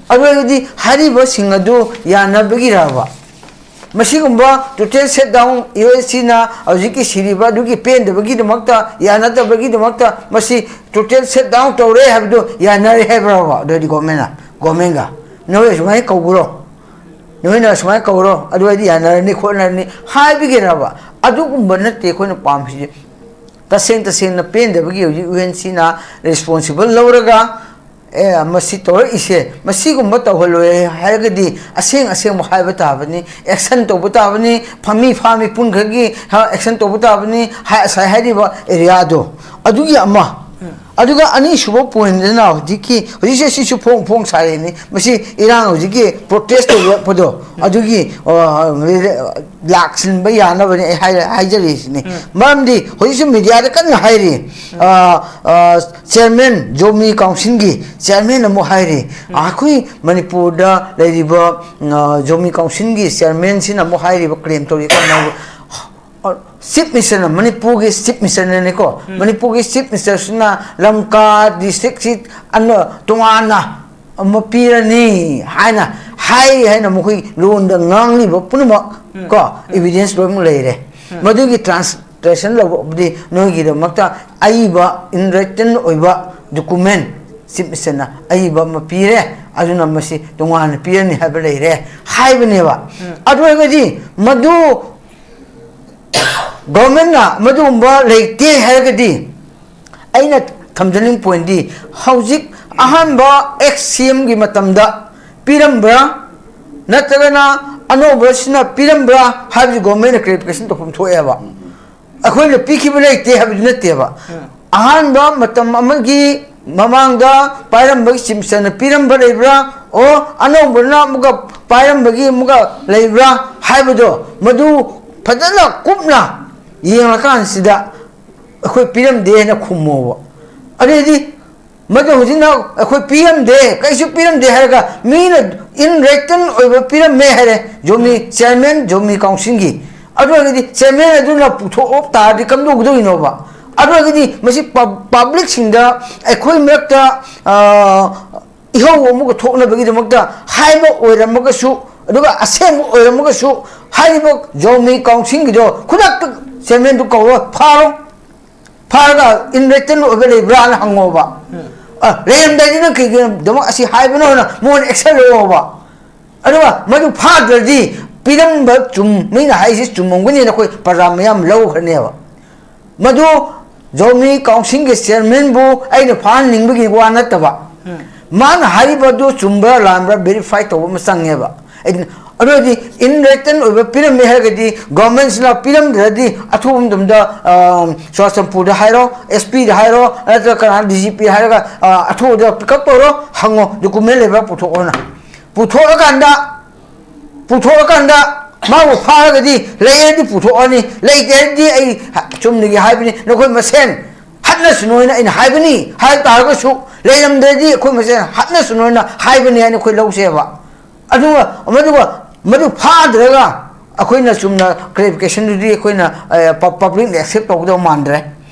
ꯑꯗꯨ ꯑꯣꯏꯔꯒꯗꯤ ꯍꯥꯏꯔꯤꯕꯁꯤꯡ ꯑꯗꯨ ꯌꯥꯅꯕꯒꯤꯔꯕ? ꯃꯁꯤꯒꯨꯝꯕ ꯇꯣꯇꯦꯜ ꯁꯠ ꯗꯥꯎꯟ ꯌꯨ ꯑꯦꯟ ꯁꯤꯅ ꯍꯧꯖꯤꯛꯀꯤ ꯁꯤꯔꯤꯕ ꯑꯗꯨꯒꯤ ꯄꯦꯟꯗꯕꯒꯤꯗꯃꯛꯇ, ꯌꯥꯅꯗꯕꯒꯤꯗꯃꯛꯇ ꯃꯁꯤ ꯇꯣꯇꯦꯜ ꯁꯠ ꯗꯥꯎꯟ ꯇꯧꯔꯦ ꯍꯥꯏꯕꯗꯨ ꯌꯥꯅꯔꯦ ꯍꯥꯏꯕ꯭ꯔꯕ? ꯑꯗꯨꯗꯤ ꯒꯣꯔꯃꯦꯟꯅ, ꯒꯣꯔꯃꯦꯟꯒ ꯅꯣꯏ ꯑꯁꯨꯃꯥꯏꯅ ꯀꯧꯕ꯭ꯔꯣ? ꯅꯣꯏꯅ ꯑꯁꯨꯃꯥꯏꯅ ꯀꯧꯔꯣ, ꯑꯗꯨ ꯑꯣꯏꯔꯗꯤ ꯌꯥꯅꯔꯅꯤ ꯈꯣꯠꯅꯔꯅꯤ ꯍꯥꯏꯕꯒꯤꯔꯕ? ꯑꯗꯨꯒꯨꯝꯕ ꯅꯠꯇꯦ ꯑꯩꯈꯣꯏꯅ ꯄꯥꯝꯃꯤꯁꯤ꯫ ꯇꯁꯦꯡ ꯇꯁꯦꯡꯅ ꯄꯦꯟꯗꯕꯒꯤ ꯍꯧꯖꯤꯛ ꯌꯨ ꯑꯦꯟ ꯁꯤꯅ ꯔꯦꯁꯄꯣꯟꯁꯤꯕꯜ ꯂꯧꯔꯒ, ꯑꯦ, ꯃꯁꯤ ꯇꯧꯔꯛꯏꯁꯦ, ꯃꯁꯤꯒꯨꯝꯕ ꯇꯧꯍꯜꯂꯣꯏ ꯍꯥꯏꯔꯒꯗꯤ ꯑꯁꯦꯡ ꯑꯁꯦꯡꯕ ꯍꯥꯏꯕ ꯇꯥꯕꯅꯤ, ꯑꯦꯛꯁꯟ ꯇꯧꯕ ꯇꯥꯕꯅꯤ, ꯐꯝꯃꯤ ꯐꯥꯝꯃꯤ ꯄꯨꯟꯈꯛꯒꯤ, ꯍꯥ, ꯑꯦꯛꯁꯟ ꯇꯧꯕ ꯇꯥꯕꯅꯤ, ꯍꯥꯏ-, ꯉꯁꯥꯏ ꯍꯥꯏꯔꯤꯕ ꯑꯦꯔꯤꯌꯥꯗꯣ, ꯑꯗꯨꯒꯤ ꯑꯃ꯫ ꯑꯗꯨꯒ ꯑꯅꯤꯁꯨꯕ ꯄꯣꯏꯟꯗꯅ ꯍꯧꯖꯤꯛꯀꯤ, ꯍꯧꯖꯤꯛꯁꯦ ꯁꯤꯁꯨ ꯐꯣꯡ ꯐꯣꯡ ꯁꯥꯔꯤꯅꯤ, ꯃꯁꯤ ꯏꯔꯥꯡ ꯍꯧꯖꯤꯛꯀꯤ ꯄ꯭ꯔꯣꯇꯦꯁ ꯇꯧꯔꯛꯄꯗꯣ, ꯑꯗꯨꯒꯤ, ꯑ, ꯂꯥꯛꯁꯤꯟꯕ ꯌꯥꯅꯕꯅꯤ ꯑꯩ ꯍꯥꯏꯔ-, ꯍꯥꯏꯖꯔꯤꯁꯤꯅꯤ꯫ ꯃꯔꯝꯗꯤ ꯍꯧꯖꯤꯛꯁꯨ ꯃꯦꯗꯤꯌꯥꯗ ꯀꯟꯅ ꯍꯥꯏꯔꯤ, ꯑ, ꯑ, ꯆꯤꯌꯔꯃꯦꯟ, ꯖꯣꯃꯤ ꯀꯥꯎꯟꯁꯤꯜꯒꯤ ꯆꯤꯌꯔꯃꯦꯟ ꯑꯃꯨꯛ ꯍꯥꯏꯔꯤ, ꯑꯩꯈꯣꯏ ꯃꯅꯤꯄꯨꯔꯗ ꯂꯩꯔꯤꯕ, ꯑ, ꯖꯣꯃꯤ ꯀꯥꯎꯟꯁꯤꯜꯒꯤ ꯆꯤꯌꯔꯃꯦꯟꯁꯤꯅ ꯑꯃꯨꯛ ꯍꯥꯏꯔꯤꯕ, ꯀ꯭ꯂꯦꯝ ꯇꯧꯔꯤ ꯀꯥꯟꯗ, ꯆꯤꯐ ꯃꯤꯅꯤꯁꯇꯔꯅ, ꯃꯅꯤꯄꯨꯔꯒꯤ ꯆꯤꯐ ꯃꯤꯅꯤꯁꯇꯔꯅꯅꯦꯀꯣ, ꯃꯅꯤꯄꯨꯔꯒꯤ ꯆꯤꯐ ꯃꯤꯅꯤꯁꯇꯔꯁꯤꯅ ꯂꯝꯀꯥ ꯗꯤꯁꯇ꯭ꯔꯤꯛꯁꯤ ꯑꯅ-, ꯇꯣꯉꯥꯟꯅ ꯑꯃ ꯄꯤꯔꯅꯤ ꯍꯥꯏꯅ ꯍꯥꯏ ꯍꯥꯏꯅ ꯃꯈꯣꯏ ꯂꯣꯟꯗ ꯉꯥꯡꯂꯤꯕ ꯄꯨꯝꯅꯃꯛ ꯀꯣ, ꯏꯕꯤꯗꯦꯟꯁ ꯂꯣꯏꯅꯃꯛ ꯂꯩꯔꯦ꯫ ꯃꯗꯨꯒꯤ ꯇ꯭ꯔꯥꯟꯁꯂꯦꯁꯟ ꯂꯧꯕꯗꯤ ꯅꯣꯏꯒꯤꯗꯃꯛꯇ ꯑꯏꯕ, ꯏꯟ ꯔꯥꯏꯇꯟ ꯑꯣꯏꯕ ꯗꯣꯀꯨꯃꯦꯟ ꯆꯤꯐ ꯃꯤꯅꯤꯁꯇꯔꯅ ꯑꯏꯕ ꯑꯃ ꯄꯤꯔꯦ, ꯑꯗꯨꯅ ꯃꯁꯤ ꯇꯣꯉꯥꯟꯅ ꯄꯤꯔꯅꯤ ꯍꯥꯏꯕ ꯂꯩꯔꯦ ꯍꯥꯏꯕꯅꯦꯕ꯫ ꯑꯗꯨ ꯑꯣꯏꯔꯒꯗꯤ ꯃꯗꯨ ꯒꯣꯔꯃꯦꯟꯅ ꯃꯗꯨꯒꯨꯝꯕ ꯂꯩꯇꯦ ꯍꯥꯏꯔꯒꯗꯤ, ꯑꯩꯅ ꯊꯝꯖꯅꯤꯡ ꯄꯣꯏꯟꯗꯤ, ꯍꯧꯖꯤꯛ ꯑꯍꯥꯟꯕ ꯑꯦꯛꯁ ꯁꯤ ꯑꯦꯝꯒꯤ ꯃꯇꯝꯗ ꯄꯤꯔꯝꯕ꯭ꯔꯥ, ꯅꯠꯇ꯭ꯔꯒꯅ ꯑꯅꯧꯕꯁꯤꯅ ꯄꯤꯔꯝꯕ꯭ꯔꯥ ꯍꯥꯏꯕꯁꯤ ꯒꯣꯔꯃꯦꯟꯅ ꯀ꯭ꯂꯦꯔꯤꯐꯤꯀꯦꯁꯟ ꯇꯧꯐꯝ ꯊꯣꯛꯑꯦꯕ꯫ ꯑꯩꯈꯣꯏꯅ ꯄꯤꯈꯤꯕ ꯂꯩꯇꯦ ꯍꯥꯏꯕꯗꯤ ꯅꯠꯇꯦꯕ꯫ ꯑꯍꯥꯟꯕ ꯃꯇꯝ ꯑꯃꯒꯤ ꯃꯃꯥꯡꯗ ꯄꯥꯏꯔꯝꯕꯒꯤ ꯆꯤꯞ ꯃꯤꯅꯤꯁꯇꯔꯅ ꯄꯤꯔꯝꯕ ꯂꯩꯕ꯭ꯔꯥ, ꯑꯣ ꯑꯅꯧꯕꯅ ꯑꯃꯨꯛꯀ ꯄꯥꯏꯔꯝꯕꯒꯤ ꯑꯃꯨꯛꯀ ꯂꯩꯕ꯭ꯔꯥ ꯍꯥꯏꯕꯗꯣ, ꯃꯗꯨ ꯐꯖꯅ ꯀꯨꯞꯅ ꯌꯦꯡꯂꯀꯥꯟꯁꯤꯗ ꯑꯩꯈꯣꯏ ꯄꯤꯔꯝꯗꯦ ꯍꯥꯏꯅ ꯈꯨꯝꯃꯣꯕ꯫ ꯑꯗꯨꯗꯤ ꯃꯗꯨ ꯍꯧꯖꯤꯛꯅ ꯑꯩꯈꯣꯏ ꯄꯤꯔꯝꯗꯦ, ꯀꯩꯁꯨ ꯄꯤꯔꯝꯗꯦ ꯍꯥꯏꯔꯒ ꯃꯤꯅ in written ꯑꯣꯏꯕ ꯄꯤꯔꯝꯃꯦ ꯍꯥꯏꯔꯦ ꯖꯣꯃꯤ ꯆꯤꯌꯔꯃꯦꯟ, ꯖꯣꯃꯤ ꯀꯥꯎꯟꯁꯤꯜꯒꯤ꯫ ꯑꯗꯨ ꯑꯣꯏꯔꯒꯗꯤ ꯆꯤꯌꯔꯃꯦꯟ ꯑꯗꯨꯅ ꯄꯨꯊꯣꯛꯑ ꯇꯥꯔꯗꯤ ꯀꯝꯗꯧꯒꯗꯧꯔꯤꯅꯣꯕ? ꯑꯗꯨ ꯑꯣꯏꯔꯒꯗꯤ ꯃꯁꯤ ꯄꯕ꯭ꯂꯤꯛꯁꯤꯡꯗ, ꯑꯩꯈꯣꯏ ꯃꯔꯛꯇ, ꯑ, ꯏꯍꯧ ꯑꯃꯒ ꯊꯣꯛꯅꯕꯒꯤꯗꯃꯛꯇ ꯍꯥꯏꯕ ꯑꯣꯏꯔꯝꯃꯒꯁꯨ, ꯑꯗꯨꯒ ꯑꯁꯦꯡꯕ ꯑꯣꯏꯔꯝꯃꯒꯁꯨ, ꯍꯥꯏꯔꯤꯕ ꯖꯣꯃꯤ ꯀꯥꯎꯟꯁꯤꯜꯒꯤꯗꯣ ꯈꯨꯗꯛꯇ ꯆꯤꯌꯔꯃꯦꯟꯗꯨ ꯀꯧꯔꯣ, ꯐꯥꯔꯣ, ꯐꯥꯔꯒ in written ꯑꯣꯏꯕ ꯂꯩꯕ꯭ꯔꯥꯅ ꯍꯪꯉꯣꯕ꯫ ꯑ, ꯂꯩꯔꯝꯗ꯭ꯔꯗꯤ ꯅꯪ ꯀꯩꯒꯤꯗꯃꯛ ꯑꯁꯤ ꯍꯥꯏꯕꯅꯣꯅ ꯃꯉꯣꯟꯗ action ꯂꯧꯑꯣꯕ꯫ ꯑꯗꯨꯒ ꯃꯗꯨ ꯐꯥꯗ꯭ꯔꯗꯤ ꯄꯤꯔꯝꯕ ꯆꯨꯝ, ꯃꯤꯅ ꯍꯥꯏꯁꯤ ꯆꯨꯝꯃꯝꯒꯅꯤꯅ ꯑꯩꯈꯣꯏ ꯄ꯭ꯔꯖꯥ ꯃꯌꯥꯝ ꯂꯧꯈ꯭ꯔꯅꯦꯕ꯫ ꯃꯗꯨ ꯖꯣꯃꯤ ꯀꯥꯎꯟꯁꯤꯜꯒꯤ ꯆꯤꯌꯔꯃꯦꯟꯕꯨ ꯑꯩꯅ ꯐꯥꯍꯟꯅꯤꯡꯕꯒꯤ ꯋꯥ ꯅꯠꯇꯕ, ꯃꯥꯅ ꯍꯥꯏꯔꯤꯕꯗꯨ ꯆꯨꯝꯕ꯭ꯔꯥ ꯂꯥꯟꯕ꯭ꯔꯥ verify ꯇꯧꯕ ꯑꯃ ꯆꯪꯉꯦꯕ꯫ ꯑꯩꯅ, ꯑꯗꯨ ꯑꯣꯏꯔꯗꯤ in written ꯑꯣꯏꯕ ꯄꯤꯔꯝꯃꯦ ꯍꯥꯏꯔꯒꯗꯤ ꯒꯣꯔꯃꯦꯟꯁꯤꯅ ꯄꯤꯔꯝꯗ꯭ꯔꯗꯤ ꯑꯊꯨꯕ ꯃꯇꯝꯗ, ꯑ, ꯆꯨꯔꯥꯆꯥꯟꯄꯨꯔꯗ ꯍꯥꯏꯔꯣ, ꯑꯦꯁ ꯄꯤꯗ ꯍꯥꯏꯔꯣ, ꯅꯠꯇ꯭ꯔꯒ ꯀꯅꯥ ꯗꯤ ꯖꯤ ꯄꯤ ꯍꯥꯏꯔꯒ, ꯑ, ꯑꯊꯨꯕꯗ pick up ꯇꯧꯔꯣ, ꯍꯪꯉꯣ, document ꯂꯩꯕ꯭ꯔꯥ ꯄꯨꯊꯣꯛꯑꯣꯅ꯫ ꯄꯨꯊꯣꯛꯑꯀꯥꯟꯗ, ꯄꯨꯊꯣꯛꯑꯀꯥꯟꯗ ꯃꯥꯕꯨ ꯐꯥꯔꯒꯗꯤ ꯂꯩꯔꯗꯤ ꯄꯨꯊꯣꯛꯑꯅꯤ, ꯂꯩꯇ꯭ꯔꯗꯤ ꯑꯩ ꯆꯨꯝꯅꯒꯤ ꯍꯥꯏꯕꯅꯤ, ꯅꯈꯣꯏ ꯃꯁꯦꯟ ꯍꯥꯠꯅꯁꯅꯨ ꯍꯥꯏꯅ ꯑꯩꯅ ꯍꯥꯏꯕꯅꯤ ꯍꯥꯏ ꯇꯥꯔꯒꯁꯨ, ꯂꯩꯔꯝꯗ꯭ꯔꯗꯤ ꯑꯩꯈꯣꯏ ꯃꯁꯦꯟ ꯍꯥꯠꯅꯁꯅꯨ ꯍꯥꯏꯅ ꯍꯥꯏꯕꯅꯤ ꯍꯥꯏꯅ ꯑꯩꯈꯣꯏ ꯂꯧꯁꯦꯕ꯫ ꯑꯗꯨꯒ, ꯃꯗꯨꯒ, ꯃꯗꯨ ꯐꯥꯗ꯭ꯔꯒ ꯑꯩꯈꯣꯏꯅ ꯆꯨꯝꯅ clarification ꯗꯨꯗꯤ ꯑꯩꯈꯣꯏꯅ, ꯑ, ꯄ-, public ꯅ accept ꯇꯧꯒꯗꯧꯕ ꯃꯥꯟꯗ꯭ꯔꯦ꯫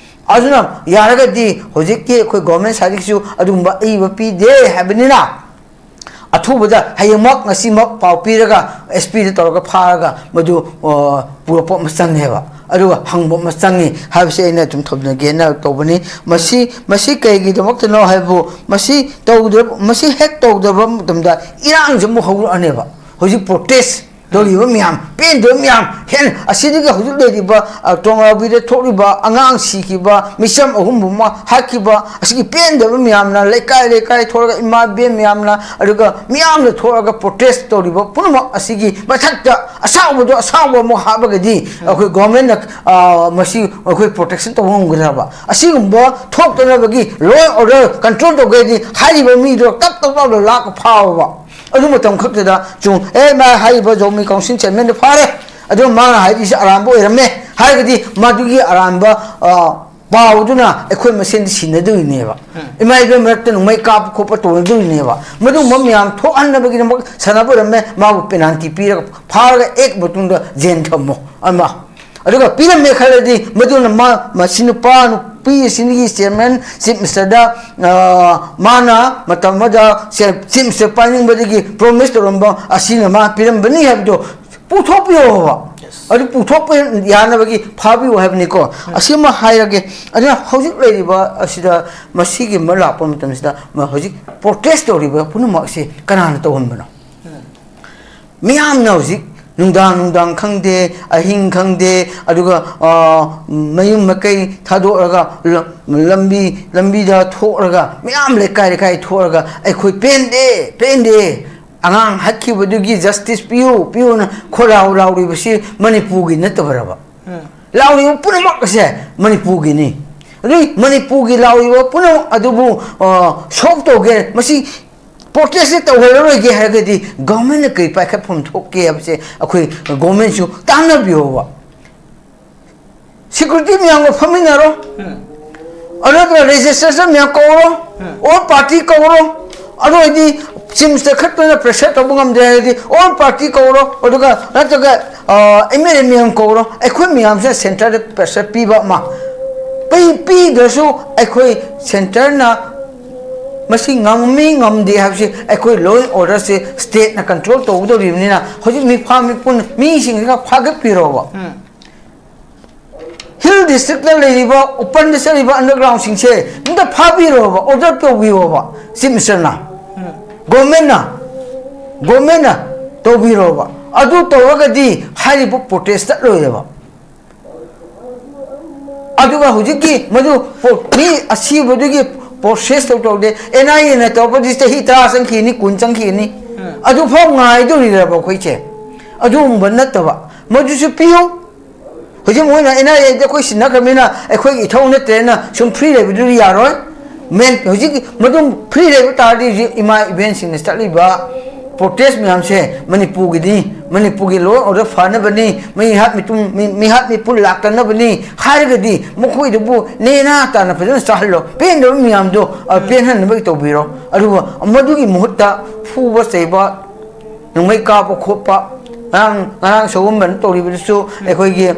ꯑꯗꯨꯅ ꯌꯥꯔꯒꯗꯤ ꯍꯧꯖꯤꯛꯀꯤ ꯑꯩꯈꯣꯏ government side ꯀꯤꯁꯨ ꯑꯗꯨꯒꯨꯝꯕ ꯑꯏꯕ ꯄꯤꯗꯦ ꯍꯥꯏꯕꯅꯤꯅ, ꯑꯊꯨꯕꯗ ꯍꯌꯦꯡꯃꯛ ꯉꯁꯤꯃꯛ ꯄꯥꯎ ꯄꯤꯔꯒ ꯑꯦꯁ ꯄꯤꯗ ꯇꯧꯔꯒ ꯐꯥꯔꯒ ꯃꯗꯨ, ꯑ, ꯄꯨꯔꯛꯄ ꯑꯃ ꯆꯪꯉꯦꯕ, ꯑꯗꯨꯒ ꯍꯪꯕ ꯑꯃ ꯆꯪꯉꯤ ꯍꯥꯏꯕꯁꯤ ꯑꯩꯅ ꯑꯗꯨꯝ ꯊꯝꯖꯒꯦꯅ ꯇꯧꯕꯅꯤ꯫ ꯃꯁꯤ, ꯃꯁꯤ ꯀꯩꯒꯤꯗꯃꯛꯇꯅꯣ ꯍꯥꯏꯕꯕꯨ, ꯃꯁꯤ ꯇꯧꯗ꯭ꯔ-, ꯃꯁꯤ ꯍꯦꯛ ꯇꯧꯗꯕ ꯃꯇꯝꯗ ꯏꯔꯥꯡꯁꯦ ꯑꯃꯨꯛ ꯍꯧꯔꯛꯑꯅꯦꯕ꯫ ꯍꯧꯖꯤꯛ protest ꯇꯧꯔꯤꯕ ꯃꯌꯥꯝ, ꯄꯦꯟꯗꯕ ꯃꯌꯥꯝ, ꯍꯦꯟꯅ ꯑꯁꯤꯗꯒꯤ ꯍꯧꯖꯤꯛ ꯂꯩꯔꯤꯕ, ꯑ, ꯇꯣꯉꯥꯟꯕꯤꯗ ꯊꯣꯛꯂꯤꯕ ꯑꯉꯥꯡ ꯁꯤꯈꯤꯕ, ꯃꯤꯆꯝ ꯑꯍꯨꯝ ꯑꯃ ꯍꯥꯠꯈꯤꯕ, ꯑꯁꯤꯒꯤ ꯄꯦꯟꯗꯕ ꯃꯌꯥꯝꯅ ꯂꯩꯀꯥꯏ ꯂꯩꯀꯥꯏ ꯊꯣꯛꯂꯒ, ꯏꯃꯥ ꯏꯕꯦꯟ ꯃꯌꯥꯝꯅ, ꯑꯗꯨꯒ ꯃꯤꯌꯥꯝꯅ ꯊꯣꯛꯂꯒ protest ꯇꯧꯔꯤꯕ ꯄꯨꯝꯅꯃꯛ ꯑꯁꯤꯒꯤ ꯃꯊꯛꯇ ꯑꯁꯥꯎꯕꯗꯣ ꯑꯁꯥꯎꯕ ꯑꯃꯨꯛ ꯍꯥꯞꯄꯒꯗꯤ, ꯑꯩꯈꯣꯏ government ꯅ, ꯑ, ꯃꯁꯤ ꯑꯩꯈꯣꯏ protection ꯇꯧꯕ ꯉꯝꯒꯗ꯭ꯔꯕ? ꯑꯁꯤꯒꯨꯝꯕ ꯊꯣꯛꯇꯅꯕꯒꯤ law and order control ꯇꯧꯒꯦꯗꯤ ꯍꯥꯏꯔꯤꯕ ꯃꯤꯗꯣ ꯇꯞ ꯇꯞ ꯂꯥꯎꯅ ꯂꯥꯛꯄ ꯐꯥꯎꯕ꯫ ꯑꯗꯨ ꯃꯇꯝ ꯈꯛꯇꯗ ꯆꯨꯝ, ꯑꯦ, ꯃꯥ ꯍꯥꯏꯔꯤꯕ ꯖꯧꯃꯤ council chairman ꯗꯣ ꯐꯥꯔꯦ, ꯑꯗꯨ ꯃꯥꯅ ꯍꯥꯏꯔꯤꯁꯦ ꯑꯔꯥꯟꯕ ꯑꯣꯏꯔꯝꯃꯦ ꯍꯥꯏꯔꯒꯗꯤ, ꯃꯗꯨꯒꯤ ꯑꯔꯥꯟꯕ, ꯑ, ꯄꯥꯎꯗꯨꯅ ꯑꯩꯈꯣꯏ ꯃꯁꯦꯟꯗꯤ ꯁꯤꯟꯅꯗꯣꯏꯅꯦꯕ꯫ ꯎꯝ꯫ ꯏꯃꯥ ꯏꯕꯦꯟ ꯃꯔꯛꯇ ꯅꯣꯡꯃꯩ ꯀꯥꯞꯄ ꯈꯣꯠꯄ ꯇꯧꯅꯗꯣꯏꯅꯦꯕ꯫ ꯃꯗꯨꯒꯨꯝꯕ ꯃꯌꯥꯝ ꯊꯣꯛꯍꯟꯅꯕꯒꯤꯗꯃꯛ ꯁꯥꯟꯅꯕ ꯑꯣꯏꯔꯝꯃꯦ, ꯃꯥꯕꯨ penalty ꯄꯤꯔꯒ ꯐꯥꯔꯒ ꯑꯦꯛ ꯃꯇꯨꯡꯗ ꯖꯦꯜ ꯊꯝꯃꯣ ꯑꯃ꯫ ꯑꯗꯨꯒ ꯄꯤꯔꯝꯃꯦ ꯈꯜꯂꯗꯤ, ꯃꯗꯨꯅ ꯃꯥ, ꯃꯁꯤ ꯅꯨꯄꯥ, ꯅꯨꯄꯤ ꯑꯁꯤꯒꯤ chairman, chief minister ꯗ, ꯑ, ꯃꯥꯅ ꯃꯇꯝ ꯑꯃꯗ ꯆꯦ-, chief minister ꯄꯥꯏꯅꯤꯡꯕꯗꯒꯤ promise ꯇꯧꯔꯝꯕ ꯑꯁꯤꯅ ꯃꯥ ꯄꯤꯔꯝꯕꯅꯤ ꯍꯥꯏꯕꯗꯣ ꯄꯨꯊꯣꯛꯄꯤꯌꯣꯕ꯫ Yes. ꯑꯗꯨ ꯄꯨꯊꯣꯛꯄ ꯌꯥꯅꯕꯒꯤ ꯐꯥꯕꯤꯌꯨ ꯍꯥꯏꯕꯅꯤꯀꯣ꯫ ꯎꯝ꯫ ꯑꯁꯤꯃ ꯍꯥꯏꯔꯒꯦ꯫ ꯑꯗꯨꯅ ꯍꯧꯖꯤꯛ ꯂꯩꯔꯤꯕ ꯑꯁꯤꯗ, ꯃꯁꯤꯒꯤ ꯑꯃ ꯂꯥꯛꯄ ꯃꯇꯝꯁꯤꯗ, ꯃ-, ꯍꯧꯖꯤꯛ protest ꯇꯧꯔꯤꯕ ꯄꯨꯝꯅꯃꯛ ꯑꯁꯤ ꯀꯅꯥꯅ ꯇꯧꯍꯟꯕꯅꯣ? ꯎꯝ꯫ ꯃꯤꯌꯥꯝꯅ ꯍꯧꯖꯤꯛ ꯅꯨꯡꯗꯥꯡ ꯅꯨꯡꯗꯥꯡ ꯈꯪꯗꯦ, ꯑꯍꯤꯡ ꯈꯪꯗꯦ, ꯑꯗꯨꯒ, ꯑ, ꯃꯌꯨꯝ ꯃꯀꯩ ꯊꯥꯗꯣꯛꯑꯒ ꯂ-, ꯂꯝꯕꯤ, ꯂꯝꯕꯤꯗ ꯊꯣꯛꯂꯒ, ꯃꯌꯥꯝ ꯂꯩꯀꯥꯏ ꯂꯩꯀꯥꯏ ꯊꯣꯛꯂꯒ, "ꯑꯩꯈꯣꯏ ꯄꯦꯟꯗꯦ, ꯄꯦꯟꯗꯦ, ꯑꯉꯥꯡ ꯍꯥꯠꯈꯤꯕꯗꯨꯒꯤ justice ꯄꯤꯌꯨ, ꯄꯤꯌꯨꯅ" ꯈꯣꯜꯂꯥꯎ ꯂꯥꯎꯔꯤꯕꯁꯤ ꯃꯅꯤꯄꯨꯔꯒꯤ ꯅꯠꯇꯕꯔꯕ? ꯎꯝ꯫ ꯂꯥꯎꯔꯤꯕ ꯄꯨꯝꯅꯃꯛ ꯑꯁꯦ ꯃꯅꯤꯄꯨꯔꯒꯤꯅꯤ꯫ ꯑꯗꯨꯏ ꯃꯅꯤꯄꯨꯔꯒꯤ ꯂꯥꯎꯔꯤꯕ ꯄꯨꯝꯅꯃꯛ ꯑꯗꯨꯕꯨ, ꯑ, solve ꯇꯧꯒꯦ, ꯃꯁꯤ protest ꯁꯦ ꯇꯧꯍꯜꯂꯔꯣꯏꯒꯦ ꯍꯥꯏꯔꯒꯗꯤ, government ꯅ ꯀꯔꯤ ꯄꯥꯏꯈꯠꯐꯝ ꯊꯣꯛꯀꯦ ꯍꯥꯏꯕꯁꯦ ꯑꯩꯈꯣꯏ government ꯁꯨ ꯇꯥꯟꯅꯕꯤꯌꯣꯕ꯫ Security ꯃꯌꯥꯝꯒ ꯐꯝꯃꯤꯟꯅꯔꯣ꯫ ꯎꯝ꯫ ꯑꯗꯨ ꯅꯠꯇ꯭ꯔꯒ legislature ꯃꯌꯥꯝ ꯀꯧꯔꯣ꯫ ꯎꯝ꯫ All party ꯀꯧꯔꯣ꯫ ꯑꯗꯨ ꯑꯣꯏꯔꯗꯤ chief minister ꯈꯛꯇꯅ pressure ꯇꯧꯕ ꯉꯝꯗ꯭ꯔꯦ ꯍꯥꯏꯔꯗꯤ, all party ꯀꯧꯔꯣ꯫ ꯑꯗꯨꯒ ꯅꯠꯇ꯭ꯔꯒ, ꯑ, M L A ꯃꯌꯥꯝ ꯀꯧꯔꯣ꯫ ꯑꯩꯈꯣꯏ ꯃꯌꯥꯝꯁꯦ centre ꯗ pressure ꯄꯤꯕ ꯑꯃ꯫ ꯄꯤ-, ꯄꯤꯗ꯭ꯔꯁꯨ ꯑꯩꯈꯣꯏ centre ꯅ ꯃꯁꯤ ꯉꯝꯃꯤ ꯉꯝꯗꯦ ꯍꯥꯏꯕꯁꯤ ꯑꯩꯈꯣꯏ law and order say state ꯅ control ꯇꯧꯒꯗꯧꯔꯤꯕꯅꯤꯅ, ꯍꯧꯖꯤꯛ ꯃꯤꯐꯥ ꯃꯤꯄꯨꯟ ꯃꯤꯁꯤꯡꯁꯤꯒ ꯐꯥꯒꯠꯄꯤꯔꯣꯕ꯫ ꯎꯝ꯫ Hill district ꯇ ꯂꯩꯔꯤꯕ open ꯗ ꯆꯠꯂꯤꯕ underground ꯁꯤꯡꯁꯦ ꯑꯝꯇ ꯐꯥꯕꯤꯔꯣꯕ, order ꯇꯧꯕꯤꯔꯣꯕ chief minister ꯅ꯫ ꯎꯝ꯫ Government ꯅ, government ꯅ ꯇꯧꯕꯤꯔꯣꯕ꯫ ꯑꯗꯨ ꯇꯧꯔꯒꯗꯤ ꯍꯥꯏꯔꯤꯕ ꯄ꯭ꯔꯣꯇꯦꯁ ꯆꯠꯂꯣꯏꯗꯕ꯫ ꯑꯗꯨꯒ ꯍꯧꯖꯤꯛꯀꯤ ꯃꯗꯨ ꯄꯣ-, ꯃꯤ ꯑꯁꯤꯕꯗꯨꯒꯤ ꯄ꯭ꯔꯣꯁꯦꯁ ꯇꯧ ꯇꯧꯗꯦ, ꯑꯦꯟ ꯑꯥꯏ ꯑꯦꯅ ꯇꯧꯔꯛꯄꯗꯤ ꯆꯍꯤ ꯇꯔꯥ ꯆꯪꯈꯤꯅꯤ, ꯀꯨꯟ ꯆꯪꯈꯤꯅꯤ꯫ ꯎꯝ꯫ ꯑꯗꯨꯐꯥꯎ ꯉꯥꯏꯗꯧꯔꯤꯔꯕ ꯑꯩꯈꯣꯏꯁꯦ? ꯑꯗꯨꯒꯨꯝꯕ ꯅꯠꯇꯕ, ꯃꯗꯨꯁꯨ ꯄꯤꯌꯨ꯫ ꯍꯧꯖꯤꯛ ꯃꯣꯏꯅ ꯑꯦꯟ ꯑꯥꯏ ꯑꯦꯗ ꯑꯩꯈꯣꯏ ꯁꯤꯟꯅꯈ꯭ꯔꯕꯅꯤꯅ ꯑꯩꯈꯣꯏꯒꯤ ꯏꯊꯧ ꯅꯠꯇ꯭ꯔꯦꯅ ꯁꯨꯝ ꯐ꯭ꯔꯤ ꯂꯩꯕꯗꯨꯗꯤ ꯌꯥꯔꯣꯏ꯫ ꯃꯦꯟ-, ꯍꯧꯖꯤꯛ ꯃꯗꯨꯝ ꯐ꯭ꯔꯤ ꯂꯩꯕ ꯇꯥꯔꯗꯤ ꯍꯧꯖꯤꯛ ꯏꯃꯥ ꯏꯕꯦꯟꯁꯤꯡꯅ ꯆꯠꯂꯤꯕ ꯄ꯭ꯔꯣꯇꯦꯁ ꯃꯌꯥꯝꯁꯦ ꯃꯅꯤꯄꯨꯔꯒꯤꯗꯤ, ꯃꯅꯤꯄꯨꯔꯒꯤ law and order ꯐꯅꯕꯅꯤ, ꯃꯤꯍꯥꯠ ꯃꯤꯄꯨꯟ, ꯃꯤ-, ꯃꯤꯍꯥꯠ ꯃꯤꯄꯨꯟ ꯂꯥꯛꯇꯅꯕꯅꯤ ꯍꯥꯏꯔꯒꯗꯤ ꯃꯈꯣꯏꯗꯨꯕꯨ ꯅꯦꯅꯥ ꯇꯥꯅ ꯐꯖꯅ ꯆꯥꯍꯜꯂꯣ꯫ ꯄꯦꯟꯗꯕ ꯃꯌꯥꯝꯗꯣ, ꯑ, ꯎꯝ꯫ ꯄꯦꯟꯍꯟꯅꯕꯒꯤ ꯇꯧꯕꯤꯔꯣ꯫ ꯑꯗꯨꯒ ꯃꯗꯨꯒꯤ ꯃꯍꯨꯠꯇ ꯐꯨꯕ ꯆꯩꯕ, ꯅꯣꯡꯃꯩ ꯀꯥꯞꯄ ꯈꯣꯠꯄ, ꯉꯔꯥꯡ, ꯉꯔꯥꯡ ꯁꯒꯣꯜꯕꯟ ꯇꯧꯔꯤꯕꯗꯨꯁꯨ ꯎꯝ꯫ ꯑꯩꯈꯣꯏꯒꯤ,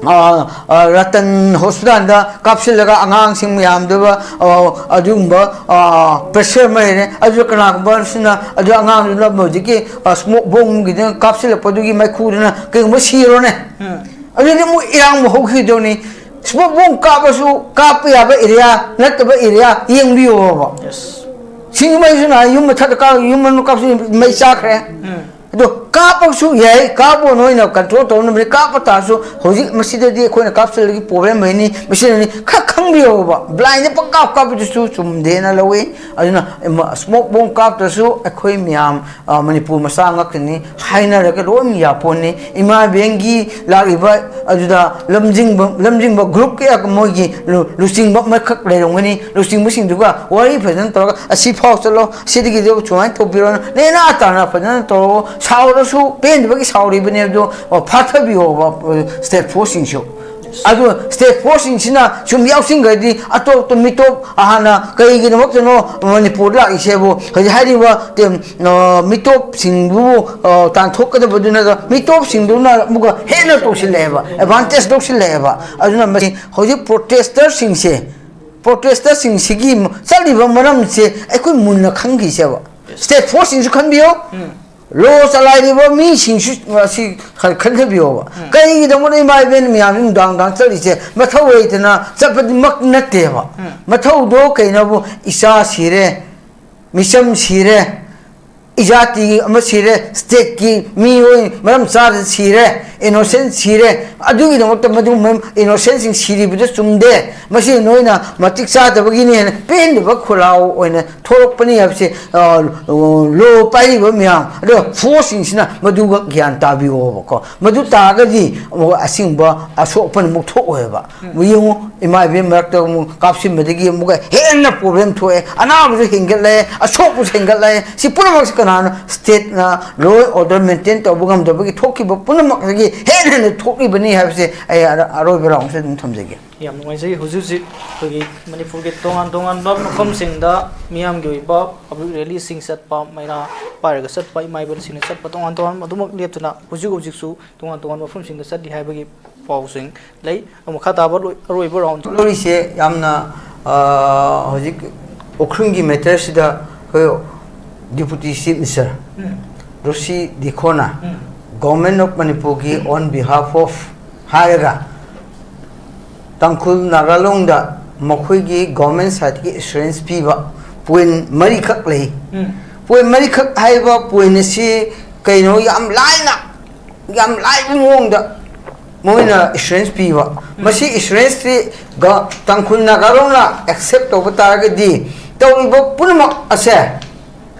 ꯑ, ꯑ, ꯔꯇꯟ ꯍꯣꯁꯄꯤꯇꯥꯜꯗ ꯀꯥꯞꯁꯤꯜꯂꯒ ꯑꯉꯥꯡꯁꯤꯡ ꯃꯌꯥꯝꯗꯨꯒ, ꯑ, ꯑꯗꯨꯒꯨꯝꯕ, ꯑ, pressure ꯑꯃ ꯂꯩꯔꯦ꯫ ꯑꯗꯨ ꯀꯅꯥꯒꯨꯝꯕ ꯑꯃꯁꯤꯅ ꯑꯗꯨ ꯑꯉꯥꯡꯗꯨꯅ ꯍꯧꯖꯤꯛꯀꯤ, ꯑ, smoke bomb ꯒꯤꯗꯨꯅ ꯀꯥꯞꯁꯤꯜꯂꯛꯄꯗꯨꯒꯤ ꯃꯩꯈꯨꯗꯨꯅ ꯀꯩꯒꯨꯝꯕ ꯁꯤꯔꯣꯅꯦ꯫ ꯎꯝ꯫ ꯑꯗꯨꯗꯤ ꯑꯃꯨꯛ ꯏꯔꯥꯡ ꯑꯃꯨꯛ ꯍꯧꯈꯤꯗꯣꯏꯅꯤ꯫ Smoke bomb ꯀꯥꯞꯄꯁꯨ ꯀꯥꯞꯄ ꯌꯥꯕ area ꯅꯠꯇꯕ area ꯌꯦꯡꯕꯤꯌꯣꯕ꯫ Yes꯫ ꯁꯤꯡꯖꯃꯩꯁꯨ ꯅꯍꯥꯟ ꯌꯨꯝ ꯃꯊꯛꯇ ꯀꯥꯞ-, ꯌꯨꯝ ꯃꯅꯨꯡ ꯀꯥꯞꯁꯨ ꯃꯩ ꯆꯥꯈ꯭ꯔꯦ꯫ ꯎꯝ꯫ ꯑꯗꯣ ꯀꯥꯞꯄꯁꯨ ꯌꯥꯏ, ꯀꯥꯞꯄ ꯅꯣꯏꯅ control ꯇꯧꯅꯕꯅꯤ꯫ ꯀꯥꯞꯄ ꯇꯥꯔꯁꯨ ꯍꯧꯖꯤꯛ ꯃꯁꯤꯗꯗꯤ ꯑꯩꯈꯣꯏꯅ ꯀꯥꯞꯁꯤꯜꯂꯒꯤ problem ꯂꯩꯅꯤ, ꯃꯁꯤꯗꯅꯤ ꯈꯔ ꯈꯪꯕꯤꯌꯣꯕ꯫ Blind ꯗ ꯄꯪꯀꯥꯞ ꯀꯥꯞꯄꯗꯨꯁꯨ ꯆꯨꯝꯗꯦꯅ ꯂꯧꯏ꯫ ꯑꯗꯨꯅ smoke bomb ꯀꯥꯞꯇ꯭ꯔꯁꯨ ꯑꯩꯈꯣꯏ ꯃꯌꯥꯝ, ꯑ, ꯃꯅꯤꯄꯨꯔ ꯃꯆꯥ ꯉꯥꯛꯇꯅꯤ ꯍꯥꯏꯅꯔꯒ ꯂꯣꯏꯅ ꯌꯥꯄꯣꯠꯅꯤ꯫ ꯏꯃꯥ ꯏꯕꯦꯟꯒꯤ ꯂꯥꯛꯂꯤꯕ ꯑꯗꯨꯗ ꯂꯝꯖꯤꯡꯕ, ꯂꯝꯖꯤꯡꯕ group ꯀꯌꯥ ꯃꯣꯏꯒꯤ ꯂꯨ-, ꯂꯨꯆꯤꯡꯕ ꯑꯃꯈꯛ ꯂꯩꯔꯝꯒꯅꯤ꯫ ꯂꯨꯆꯤꯡꯕꯁꯤꯡꯗꯨꯒ ꯋꯥꯔꯤ ꯐꯖꯅ ꯇꯧꯔꯒ ꯑꯁꯤ ꯐꯥꯎ ꯆꯠꯂꯣ, ꯁꯤꯗꯒꯤꯗꯤ ꯁꯨꯃꯥꯏꯅ ꯇꯧꯕꯤꯔꯣꯅ ꯅꯦꯅꯥ ꯇꯥꯅ ꯐꯖꯅ ꯇꯧꯔꯒ ꯁꯥꯎꯔꯁꯨ ꯄꯦꯟꯗꯕꯒꯤ ꯁꯥꯎꯔꯤꯕꯅꯦ ꯑꯗꯨ ꯐꯥꯊꯕꯤꯌꯣꯕ state force ꯁꯤꯡꯁꯨ꯫ ꯑꯗꯨ state force ꯁꯤꯡꯁꯤꯅ ꯁꯨꯝ ꯌꯥꯎꯁꯤꯟꯈ꯭ꯔꯗꯤ ꯑꯇꯣꯞꯄ ꯃꯤꯇꯣꯞ ꯍꯥꯟꯅ ꯀꯩꯒꯤꯗꯃꯛꯇꯅꯣ ꯃꯅꯤꯄꯨꯔꯗ ꯂꯥꯛꯏꯁꯦꯕꯨ ꯍꯧꯖꯤꯛ ꯍꯥꯏꯔꯤꯕ ꯇꯦꯝ-, ꯑ, ꯃꯤꯇꯣꯞꯁꯤꯡꯗꯨꯕꯨ, ꯑ, ꯇꯥꯟꯊꯣꯛꯀꯗꯕꯗꯨꯅꯒ ꯃꯤꯇꯣꯞꯁꯤꯡꯗꯨꯅ ꯑꯃꯨꯛꯀ ꯍꯦꯟꯅ ꯇꯧꯁꯤꯜꯂꯛꯑꯦꯕ, advantage ꯂꯧꯁꯤꯜꯂꯛꯑꯦꯕ꯫ ꯑꯗꯨꯅ ꯃꯁꯤ ꯍꯧꯖꯤꯛ protester ꯁꯤꯡꯁꯦ, protester ꯁꯤꯡꯁꯤꯒꯤ ꯆꯠꯂꯤꯕ ꯃꯔꯝꯁꯦ ꯑꯩꯈꯣꯏ ꯃꯨꯟꯅ ꯈꯪꯈꯤꯁꯦꯕ꯫ State force ꯁꯤꯡꯁꯨ ꯈꯟꯕꯤꯌꯨ, ꯂꯣ ꯆꯂꯥꯏꯔꯤꯕ ꯃꯤꯁꯤꯡꯁꯨ ꯑꯁꯤ ꯈꯟ-, ꯈꯟꯊꯕꯤꯌꯣꯕ꯫ ꯎꯝ꯫ ꯀꯔꯤꯒꯤꯗꯃꯛꯇ ꯏꯃꯥ ꯏꯕꯦꯟ ꯃꯌꯥꯝꯁꯤ ꯅꯨꯡꯗꯥꯡ ꯅꯨꯡꯗꯥꯡ ꯆꯠꯂꯤꯁꯦ? ꯃꯊꯧ ꯂꯩꯇꯅ ꯆꯠꯄꯗꯤꯃꯛ ꯅꯠꯇꯦꯕ꯫ ꯎꯝ꯫ ꯃꯊꯧꯗꯣ ꯀꯩꯅꯣꯕꯨ, ꯏꯆꯥ ꯁꯤꯔꯦ, ꯃꯤꯆꯝ ꯁꯤꯔꯦ, ꯏꯖꯥꯇꯤꯒꯤ ꯑꯃ ꯁꯤꯔꯦ, stateꯀꯤ ꯃꯤꯑꯣꯏ ꯃꯔꯝ ꯆꯥꯗꯅ ꯁꯤꯔꯦ, innocent ꯁꯤꯔꯦ꯫ ꯑꯗꯨꯒꯤꯗꯃꯛꯇ ꯃꯗꯨ innocentꯁꯤꯡ ꯁꯤꯔꯤꯕꯗꯨ ꯆꯨꯝꯗꯦ꯫ ꯃꯁꯤ ꯅꯣꯏꯅ ꯃꯇꯤꯛ ꯆꯥꯗꯕꯒꯤꯅꯤ ꯍꯥꯏꯅ ꯄꯦꯟꯗꯕ ꯈꯣꯜꯂꯥꯎ ꯑꯣꯏꯅ ꯊꯣꯛꯂꯛꯄꯅꯤ ꯍꯥꯏꯕꯁꯤ, ꯑ, law ꯄꯥꯏꯔꯤꯕ ꯃꯌꯥꯝ, ꯑꯗꯨꯒ forceꯁꯤꯡꯁꯤꯅ ꯃꯗꯨꯒ ꯒ꯭ꯌꯥꯟ ꯇꯥꯕꯤꯌꯣꯕꯀꯣ꯫ ꯃꯗꯨ ꯇꯥꯔꯒꯗꯤ ꯑꯃꯨꯛ ꯑꯁꯦꯡꯕ ꯑꯁꯣꯛ ꯑꯄꯟ ꯑꯃꯨꯛ ꯊꯣꯛꯑꯣꯏꯕ꯫ ꯌꯦꯡꯉꯨ, ꯏꯃꯥ ꯏꯕꯦꯟ ꯃꯔꯛꯇ ꯑꯃꯨꯛ ꯀꯥꯞꯁꯤꯟꯕꯗꯒꯤ ꯑꯃꯨꯛꯀ ꯍꯦꯟꯅ problem ꯊꯣꯛꯑꯦ, ꯑꯅꯥꯕꯁꯨ ꯍꯦꯟꯒꯠꯂꯛꯑꯦ, ꯑꯁꯣꯛꯄꯁꯨ ꯍꯦꯟꯒꯠꯂꯛꯑꯦ꯫ ꯁꯤ ꯄꯨꯝꯅꯃꯛꯁꯤ ꯀꯅꯥꯅ? Stateꯅ law and order maintain ꯇꯧꯕ ꯉꯝꯗꯕꯒꯤ ꯊꯣꯛꯈꯤꯕ ꯄꯨꯝꯅꯃꯛꯇꯒꯤ ꯍꯦꯟꯅ ꯍꯦꯟꯅ ꯊꯣꯛꯂꯤꯕꯅꯤ ꯍꯥꯏꯕꯁꯦ ꯑꯩ ꯑꯔ-, ꯑꯔꯣꯏꯕ roundꯁꯦ ꯑꯗꯨꯝ ꯊꯝꯖꯒꯦ꯫ ꯌꯥꯝ ꯅꯨꯡꯉꯥꯏꯖꯩ꯫ ꯍꯧꯖꯤꯛ ꯍꯧꯖꯤꯛ ꯑꯩꯈꯣꯏꯒꯤ ꯃꯅꯤꯄꯨꯔꯒꯤ ꯇꯣꯉꯥꯟ ꯇꯣꯉꯥꯟꯕ ꯃꯐꯝꯁꯤꯡꯗ ꯃꯤꯌꯥꯝꯒꯤ ꯑꯣꯏꯕ public rallyꯁꯤꯡ ꯆꯠꯄ, ꯃꯩꯔꯥ ꯄꯥꯏꯔꯒ ꯆꯠꯄ, ꯏꯃꯥ ꯏꯕꯦꯜꯁꯤꯡꯅ ꯆꯠꯄ, ꯇꯣꯉꯥꯟ ꯇꯣꯉꯥꯟꯕ ꯑꯗꯨꯃꯛ ꯂꯦꯞꯇꯅ ꯍꯧꯖꯤꯛ ꯍꯧꯖꯤꯛꯁꯨ ꯇꯣꯉꯥꯟ ꯇꯣꯉꯥꯟꯕ ꯃꯐꯝꯁꯤꯡꯗ ꯆꯠꯂꯤ ꯍꯥꯏꯕꯒꯤ ꯄꯥꯎꯁꯤꯡ ꯂꯩ꯫ ꯃꯈꯥ ꯇꯥꯕ ꯂꯣꯏ-, ꯑꯔꯣꯏꯕ round꯫ ꯂꯧꯔꯤꯁꯦ ꯌꯥꯝꯅ, ꯑ, ꯍꯧꯖꯤꯛ ꯎꯈ꯭ꯔꯨꯜꯒꯤ matterꯁꯤꯗ ꯑꯩꯈꯣꯏ Deputy Chief Minister um. ꯔꯣꯁꯤ ꯗꯤꯈꯣꯅ um. Government of ꯃꯅꯤꯄꯨꯔꯒꯤ on behalf of ꯍꯥꯏꯔꯒ ꯇꯥꯡꯈꯨꯜ ꯅꯥꯒꯥꯂꯣꯡꯗ ꯃꯈꯣꯏꯒꯤ government sideꯀꯤ assurance ꯄꯤꯕ point ꯃꯔꯤꯈꯛ ꯂꯩ꯫ ꯎꯝ꯫ Point ꯃꯔꯤꯈꯛ ꯍꯥꯏꯕ point ꯑꯁꯤ ꯀꯩꯅꯣ, ꯌꯥꯝ ꯂꯥꯏꯅ, ꯌꯥꯝ ꯂꯥꯏꯕ ꯃꯑꯣꯡꯗ ꯃꯣꯏꯅ assurance ꯄꯤꯕ꯫ ꯎꯝ꯫ ꯃꯁꯤ assuranceꯁꯤ ꯒ-, ꯇꯥꯡꯈꯨꯜ ꯅꯥꯒꯥꯂꯣꯡꯅ accept ꯇꯧꯕ ꯇꯥꯔꯒꯗꯤ ꯇꯧꯔꯤꯕ ꯄꯨꯝꯅꯃꯛ ꯑꯁꯦ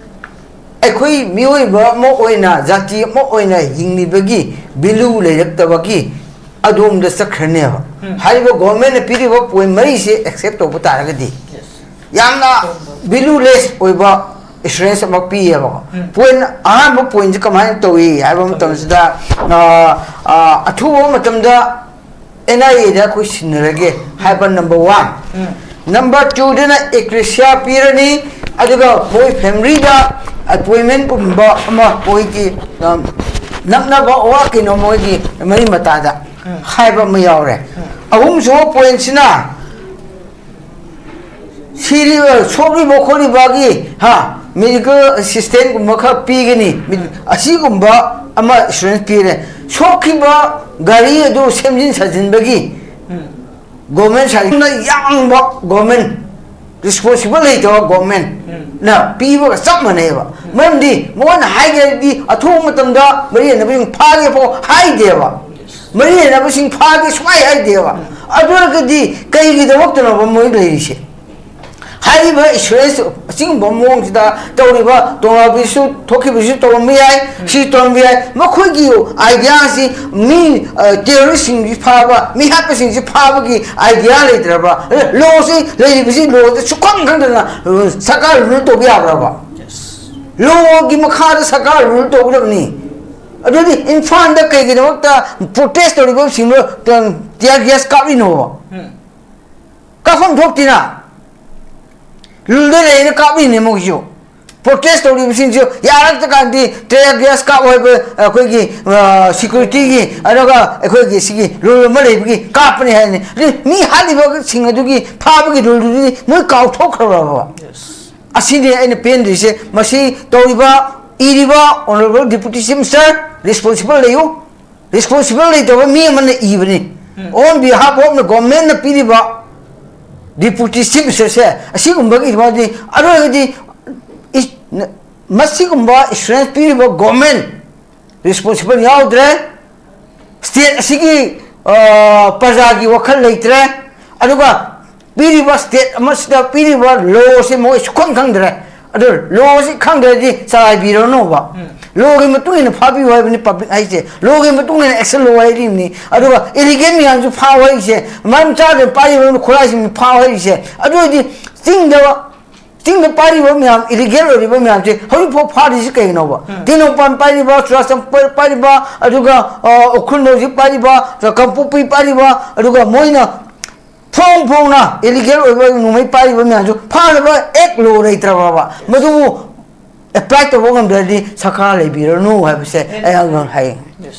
ꯑꯩꯈꯣꯏ ꯃꯤꯑꯣꯏꯕ ꯑꯃ ꯑꯣꯏꯅ, ꯖꯥꯇꯤ ꯑꯃ ꯑꯣꯏꯅ ꯍꯤꯡꯂꯤꯕꯒꯤ value ꯂꯩꯔꯛꯇꯕꯒꯤ ꯑꯗꯣꯝꯗ ꯆꯠꯈ꯭ꯔꯅꯦꯕ꯫ ꯎꯝ꯫ ꯍꯥꯏꯔꯤꯕ governmentꯅ ꯄꯤꯔꯤꯕ point ꯃꯔꯤꯁꯦ accept ꯇꯧꯕ ꯇꯥꯔꯒꯗꯤ ꯌꯥꯝꯅ valueless ꯑꯣꯏꯕ assurance ꯑꯃ ꯄꯤꯌꯦꯕꯀꯣ꯫ ꯎꯝ꯫ Point, ꯑꯍꯥꯟꯕ pointꯁꯦ ꯀꯃꯥꯏꯅ ꯇꯧꯏ ꯍꯥꯏꯕ ꯃꯇꯝꯁꯤꯗ, ꯑ, ꯑ, ꯑꯊꯨꯕ ꯃꯇꯝꯗ N I Aꯗ ꯑꯩꯈꯣꯏ ꯁꯤꯟꯅꯔꯒꯦ ꯍꯥꯏꯕ number one꯫ ꯎꯝ꯫ Number twoꯗꯅ ecclesia ꯄꯤꯔꯅꯤ, ꯑꯗꯨꯒ ꯃꯣꯏ familyꯗ appointmentꯀꯨꯝꯕ ꯑꯃ ꯃꯣꯏꯒꯤ, ꯑ, ꯅꯛꯅꯕ ꯑꯣꯔ ꯀꯩꯅꯣ ꯃꯣꯏꯒꯤ ꯃꯔꯤ ꯃꯇꯥꯗ ꯎꯝ꯫ ꯍꯥꯏꯕ ꯑꯃ ꯌꯥꯎꯔꯦ꯫ ꯎꯝ꯫ ꯑꯍꯨꯝꯁꯨꯕ pointꯁꯤꯅ ꯁꯤꯔꯤꯕ, ꯁꯣꯛꯂꯤꯕ ꯈꯣꯠꯂꯤꯕꯒꯤ, ꯍꯥ, medical assistantꯀꯨꯝꯕ ꯈꯔ ꯄꯤꯒꯅꯤ꯫ ꯃꯤ-, ꯑꯁꯤꯒꯨꯝꯕ ꯑꯃ assurance ꯄꯤꯔꯦ꯫ ꯁꯣꯛꯈꯤꯕ ꯒꯥꯔꯤ ꯑꯗꯨ ꯁꯦꯝꯖꯤꯟ ꯁꯥꯖꯤꯟꯕꯒꯤ ꯎꯝ꯫ Government ꯁꯥꯏꯠꯅ ꯌꯥꯡꯕ government ꯔꯤꯁꯄꯣꯟꯁꯤꯕꯜ ꯂꯩꯇꯕ ꯒꯣꯔꯃꯦꯟꯅ ꯄꯤꯕꯒ ꯆꯞ ꯃꯥꯟꯅꯩꯑꯕ꯫ ꯃꯔꯝꯗꯤ ꯃꯉꯣꯟꯗ ꯍꯥꯏꯒꯦ ꯍꯥꯏꯔꯗꯤ ꯑꯊꯨꯕ ꯃꯇꯝꯗ ꯃꯔꯤ ꯂꯩꯅꯕꯁꯤꯡ ꯐꯥꯒꯦ ꯐꯥꯎ ꯍꯥꯏꯗꯦꯕ꯫ ꯃꯔꯤ ꯂꯩꯅꯕꯁꯤꯡ ꯐꯥꯒꯦ ꯁꯨꯡꯍꯥꯏ ꯍꯥꯏꯗꯦꯕ꯫ ꯑꯗꯨ ꯑꯣꯏꯔꯒꯗꯤ ꯀꯩꯒꯤꯗꯃꯛꯇꯅꯣꯕ ꯃꯣꯏ ꯂꯩꯔꯤꯁꯦ? ꯍꯥꯏꯔꯤꯕ ꯏꯟꯁꯨꯔꯦꯟꯁ ꯑꯁꯤꯒꯨꯝꯕ ꯃꯑꯣꯡꯁꯤꯗ ꯇꯧꯔꯤꯕ ꯇꯣꯉꯥꯟꯕꯁꯨ ꯊꯣꯛꯈꯤꯕꯁꯨ ꯇꯧꯔꯝꯕ ꯌꯥꯏ, ꯁꯤ ꯇꯧꯔꯝꯕ ꯌꯥꯏ꯫ ꯃꯈꯣꯏꯒꯤ ꯑꯥꯏꯗꯤꯌꯥꯁꯤ ꯃꯤ, ꯑ, ꯇꯦꯔꯣꯔꯤꯁꯁꯤꯡꯁꯤ ꯐꯥꯕ, ꯃꯤ ꯍꯥꯠꯄꯁꯤꯡꯁꯤ ꯐꯥꯕꯒꯤ ꯑꯥꯏꯗꯤꯌꯥ ꯂꯩꯇ꯭ꯔꯕ? ꯂꯣꯁꯤ ꯂꯩꯔꯤꯕꯁꯤ ꯂꯣꯁꯤ ꯁꯨꯈꯪ ꯈꯪꯗꯅ, ꯑ, ꯁꯔꯀꯥꯔ ꯔꯨꯜ ꯇꯧꯕ ꯌꯥꯕ꯭ꯔꯕ? ꯂꯣꯒꯤ ꯃꯈꯥꯗ ꯁꯔꯀꯥꯔ ꯔꯨꯜ ꯇꯧꯒꯗꯕꯅꯤ꯫ ꯑꯗꯨꯗꯤ ꯏꯝꯐꯥꯜꯗ ꯀꯩꯒꯤꯗꯃꯛꯇ ꯄ꯭ꯔꯣꯇꯦꯁ ꯇꯧꯔꯤꯕꯁꯤꯡꯗꯣ ꯇꯤꯌꯥꯔ ꯒ꯭ꯌꯥꯁ ꯀꯥꯞꯂꯤꯅꯣꯕ? ꯀꯥꯞꯐꯝ ꯊꯣꯛꯇꯦꯅ꯫ ꯔꯨꯜꯗ ꯂꯩꯅ ꯀꯥꯞꯂꯤꯅꯦ ꯃꯣꯏꯁꯨ꯫ ꯄ꯭ꯔꯣꯇꯦꯁ ꯇꯧꯔꯤꯕꯁꯤꯡꯁꯨ ꯌꯥꯔꯛꯇ ꯀꯥꯟꯗꯤ ꯇꯤꯌꯥꯔ ꯒ꯭ꯌꯥꯁ ꯀꯥꯞꯄꯣ ꯍꯥꯏꯕ ꯑꯩꯈꯣꯏꯒꯤ, ꯑ, ꯁꯦꯀ꯭ꯌꯨꯔꯤꯇꯤꯒꯤ, ꯑꯗꯨꯒ ꯑꯩꯈꯣꯏꯒꯤ ꯁꯤꯒꯤ ꯔꯨꯜ ꯑꯃ ꯂꯩꯕꯒꯤ ꯀꯥꯞꯄꯅꯤ ꯍꯥꯏꯅꯤ꯫ ꯑꯗꯨ ꯃꯤ ꯍꯥꯠꯂꯤꯕꯁꯤꯡ ꯑꯗꯨꯒꯤ ꯐꯥꯕꯒꯤ ꯔꯨꯜꯗꯨꯗꯤ ꯃꯣꯏ ꯀꯥꯎꯊꯣꯛꯈ꯭ꯔꯕ? ꯑꯁꯤꯅꯤ ꯑꯩꯅ ꯄꯦꯟꯗ꯭ꯔꯤꯁꯦ꯫ ꯃꯁꯤ ꯇꯧꯔꯤꯕ, ꯏꯔꯤꯕ Honourable Deputy Chief Minister, responsible ꯂꯩꯌꯨ꯫ ꯔꯦꯁꯄꯣꯟꯁꯤꯕꯜ ꯂꯩꯇꯕ ꯃꯤ ꯑꯃꯅ ꯏꯕꯅꯤ꯫ On behalf of the governmentꯅ ꯄꯤꯔꯤꯕ Deputy Chief Ministerꯁꯦ ꯑꯁꯤꯒꯨꯝꯕꯒꯤ ꯃꯥꯗꯤ ꯑꯔꯣꯏꯕꯗꯤ ꯏꯁ-, ꯅ-, ꯃꯁꯤꯒꯨꯝꯕ ꯏꯟꯁꯨꯔꯦꯟꯁ ꯄꯤꯔꯤꯕ ꯒꯣꯔꯃꯦꯟ ꯔꯦꯁꯄꯣꯟꯁꯤꯕꯜ ꯌꯥꯎꯗ꯭ꯔꯦ꯫ ꯁ꯭ꯇꯦꯠ ꯑꯁꯤꯒꯤ, ꯑ, ꯄ꯭ꯔꯖꯥꯒꯤ ꯋꯥꯈꯜ ꯂꯩꯇ꯭ꯔꯦ꯫ ꯑꯗꯨꯒ ꯄꯤꯔꯤꯕ ꯁ꯭ꯇꯦꯠ ꯑꯃꯁꯤꯗ ꯄꯤꯔꯤꯕ ꯂꯣꯁꯤ ꯃꯣꯏ ꯁꯨꯈꯪ ꯈꯪꯗ꯭ꯔꯦ꯫ ꯑꯗꯨ ꯂꯣꯁꯤ ꯈꯪꯗ꯭ꯔꯗꯤ ꯆꯂꯥꯏꯕꯤꯔꯅꯣꯕ꯫ ꯂꯣꯒꯤ ꯃꯇꯨꯡ ꯏꯟꯅ ꯐꯥꯕꯤꯌꯨ ꯍꯥꯏꯕꯅꯤ ꯄꯕ꯭ꯂꯤꯛ ꯍꯥꯏꯁꯦ꯫ ꯂꯣꯒꯤ ꯃꯇꯨꯡ ꯏꯟꯅ ꯑꯦꯛꯁꯟ ꯂꯧ ꯍꯥꯏꯔꯤꯕꯅꯤ꯫ ꯑꯗꯨꯒ ꯏꯂꯤꯒꯦꯜ ꯃꯌꯥꯝꯁꯨ ꯐꯥꯎ ꯍꯥꯏꯔꯤꯁꯦ, ꯃꯔꯝ ꯆꯥꯗꯅ ꯄꯥꯏꯔꯤꯕ ꯈꯨꯠꯂꯥꯏꯁꯤꯡ ꯐꯥꯎ ꯍꯥꯏꯔꯤꯁꯦ꯫ ꯑꯗꯨ ꯑꯣꯏꯔꯗꯤ ꯆꯤꯡꯗ, ꯆꯤꯡꯗ ꯄꯥꯏꯔꯤꯕ ꯃꯌꯥꯝ, ꯏꯂꯤꯒꯦꯜ ꯑꯣꯏꯔꯤꯕ ꯃꯌꯥꯝꯁꯦ ꯍꯧꯖꯤꯛꯐꯥꯎ ꯐꯥꯔꯤꯁꯤ ꯀꯩꯒꯤꯅꯣꯕ? ꯇꯦꯡꯅꯧꯄꯜ ꯄꯥꯏꯔꯤꯕ, ꯆꯨꯔꯥꯆꯥꯟꯄꯨꯔ ꯄꯥꯏꯔꯤꯕ, ꯑꯗꯨꯒ, ꯑ, ꯎꯈ꯭ꯔꯨꯜ ꯍꯧꯖꯤꯛ ꯄꯥꯏꯔꯤꯕ, ꯀꯥꯡꯄꯣꯛꯄꯤ ꯄꯥꯏꯔꯤꯕ, ꯑꯗꯨꯒ ꯃꯣꯏꯅ ꯐꯣꯡ ꯐꯣꯡꯅ ꯏꯂꯤꯒꯦꯜ ꯑꯣꯏꯕ ꯅꯣꯡꯃꯩ ꯄꯥꯏꯔꯤꯕ ꯃꯌꯥꯝꯁꯨ ꯐꯥꯅꯕ ꯑꯦꯛ ꯂꯣ ꯂꯩꯇ꯭ꯔꯕꯕ? ꯃꯗꯨꯕꯨ ꯑꯦꯄ꯭ꯂꯥꯏ ꯇꯧꯕ ꯉꯝꯗ꯭ꯔꯗꯤ ꯁꯔꯀꯥꯔ ꯂꯩꯕꯤꯔꯅꯨ ꯍꯥꯏꯕꯁꯦ ꯑꯩꯍꯥꯛꯅ ꯍꯥꯏ꯫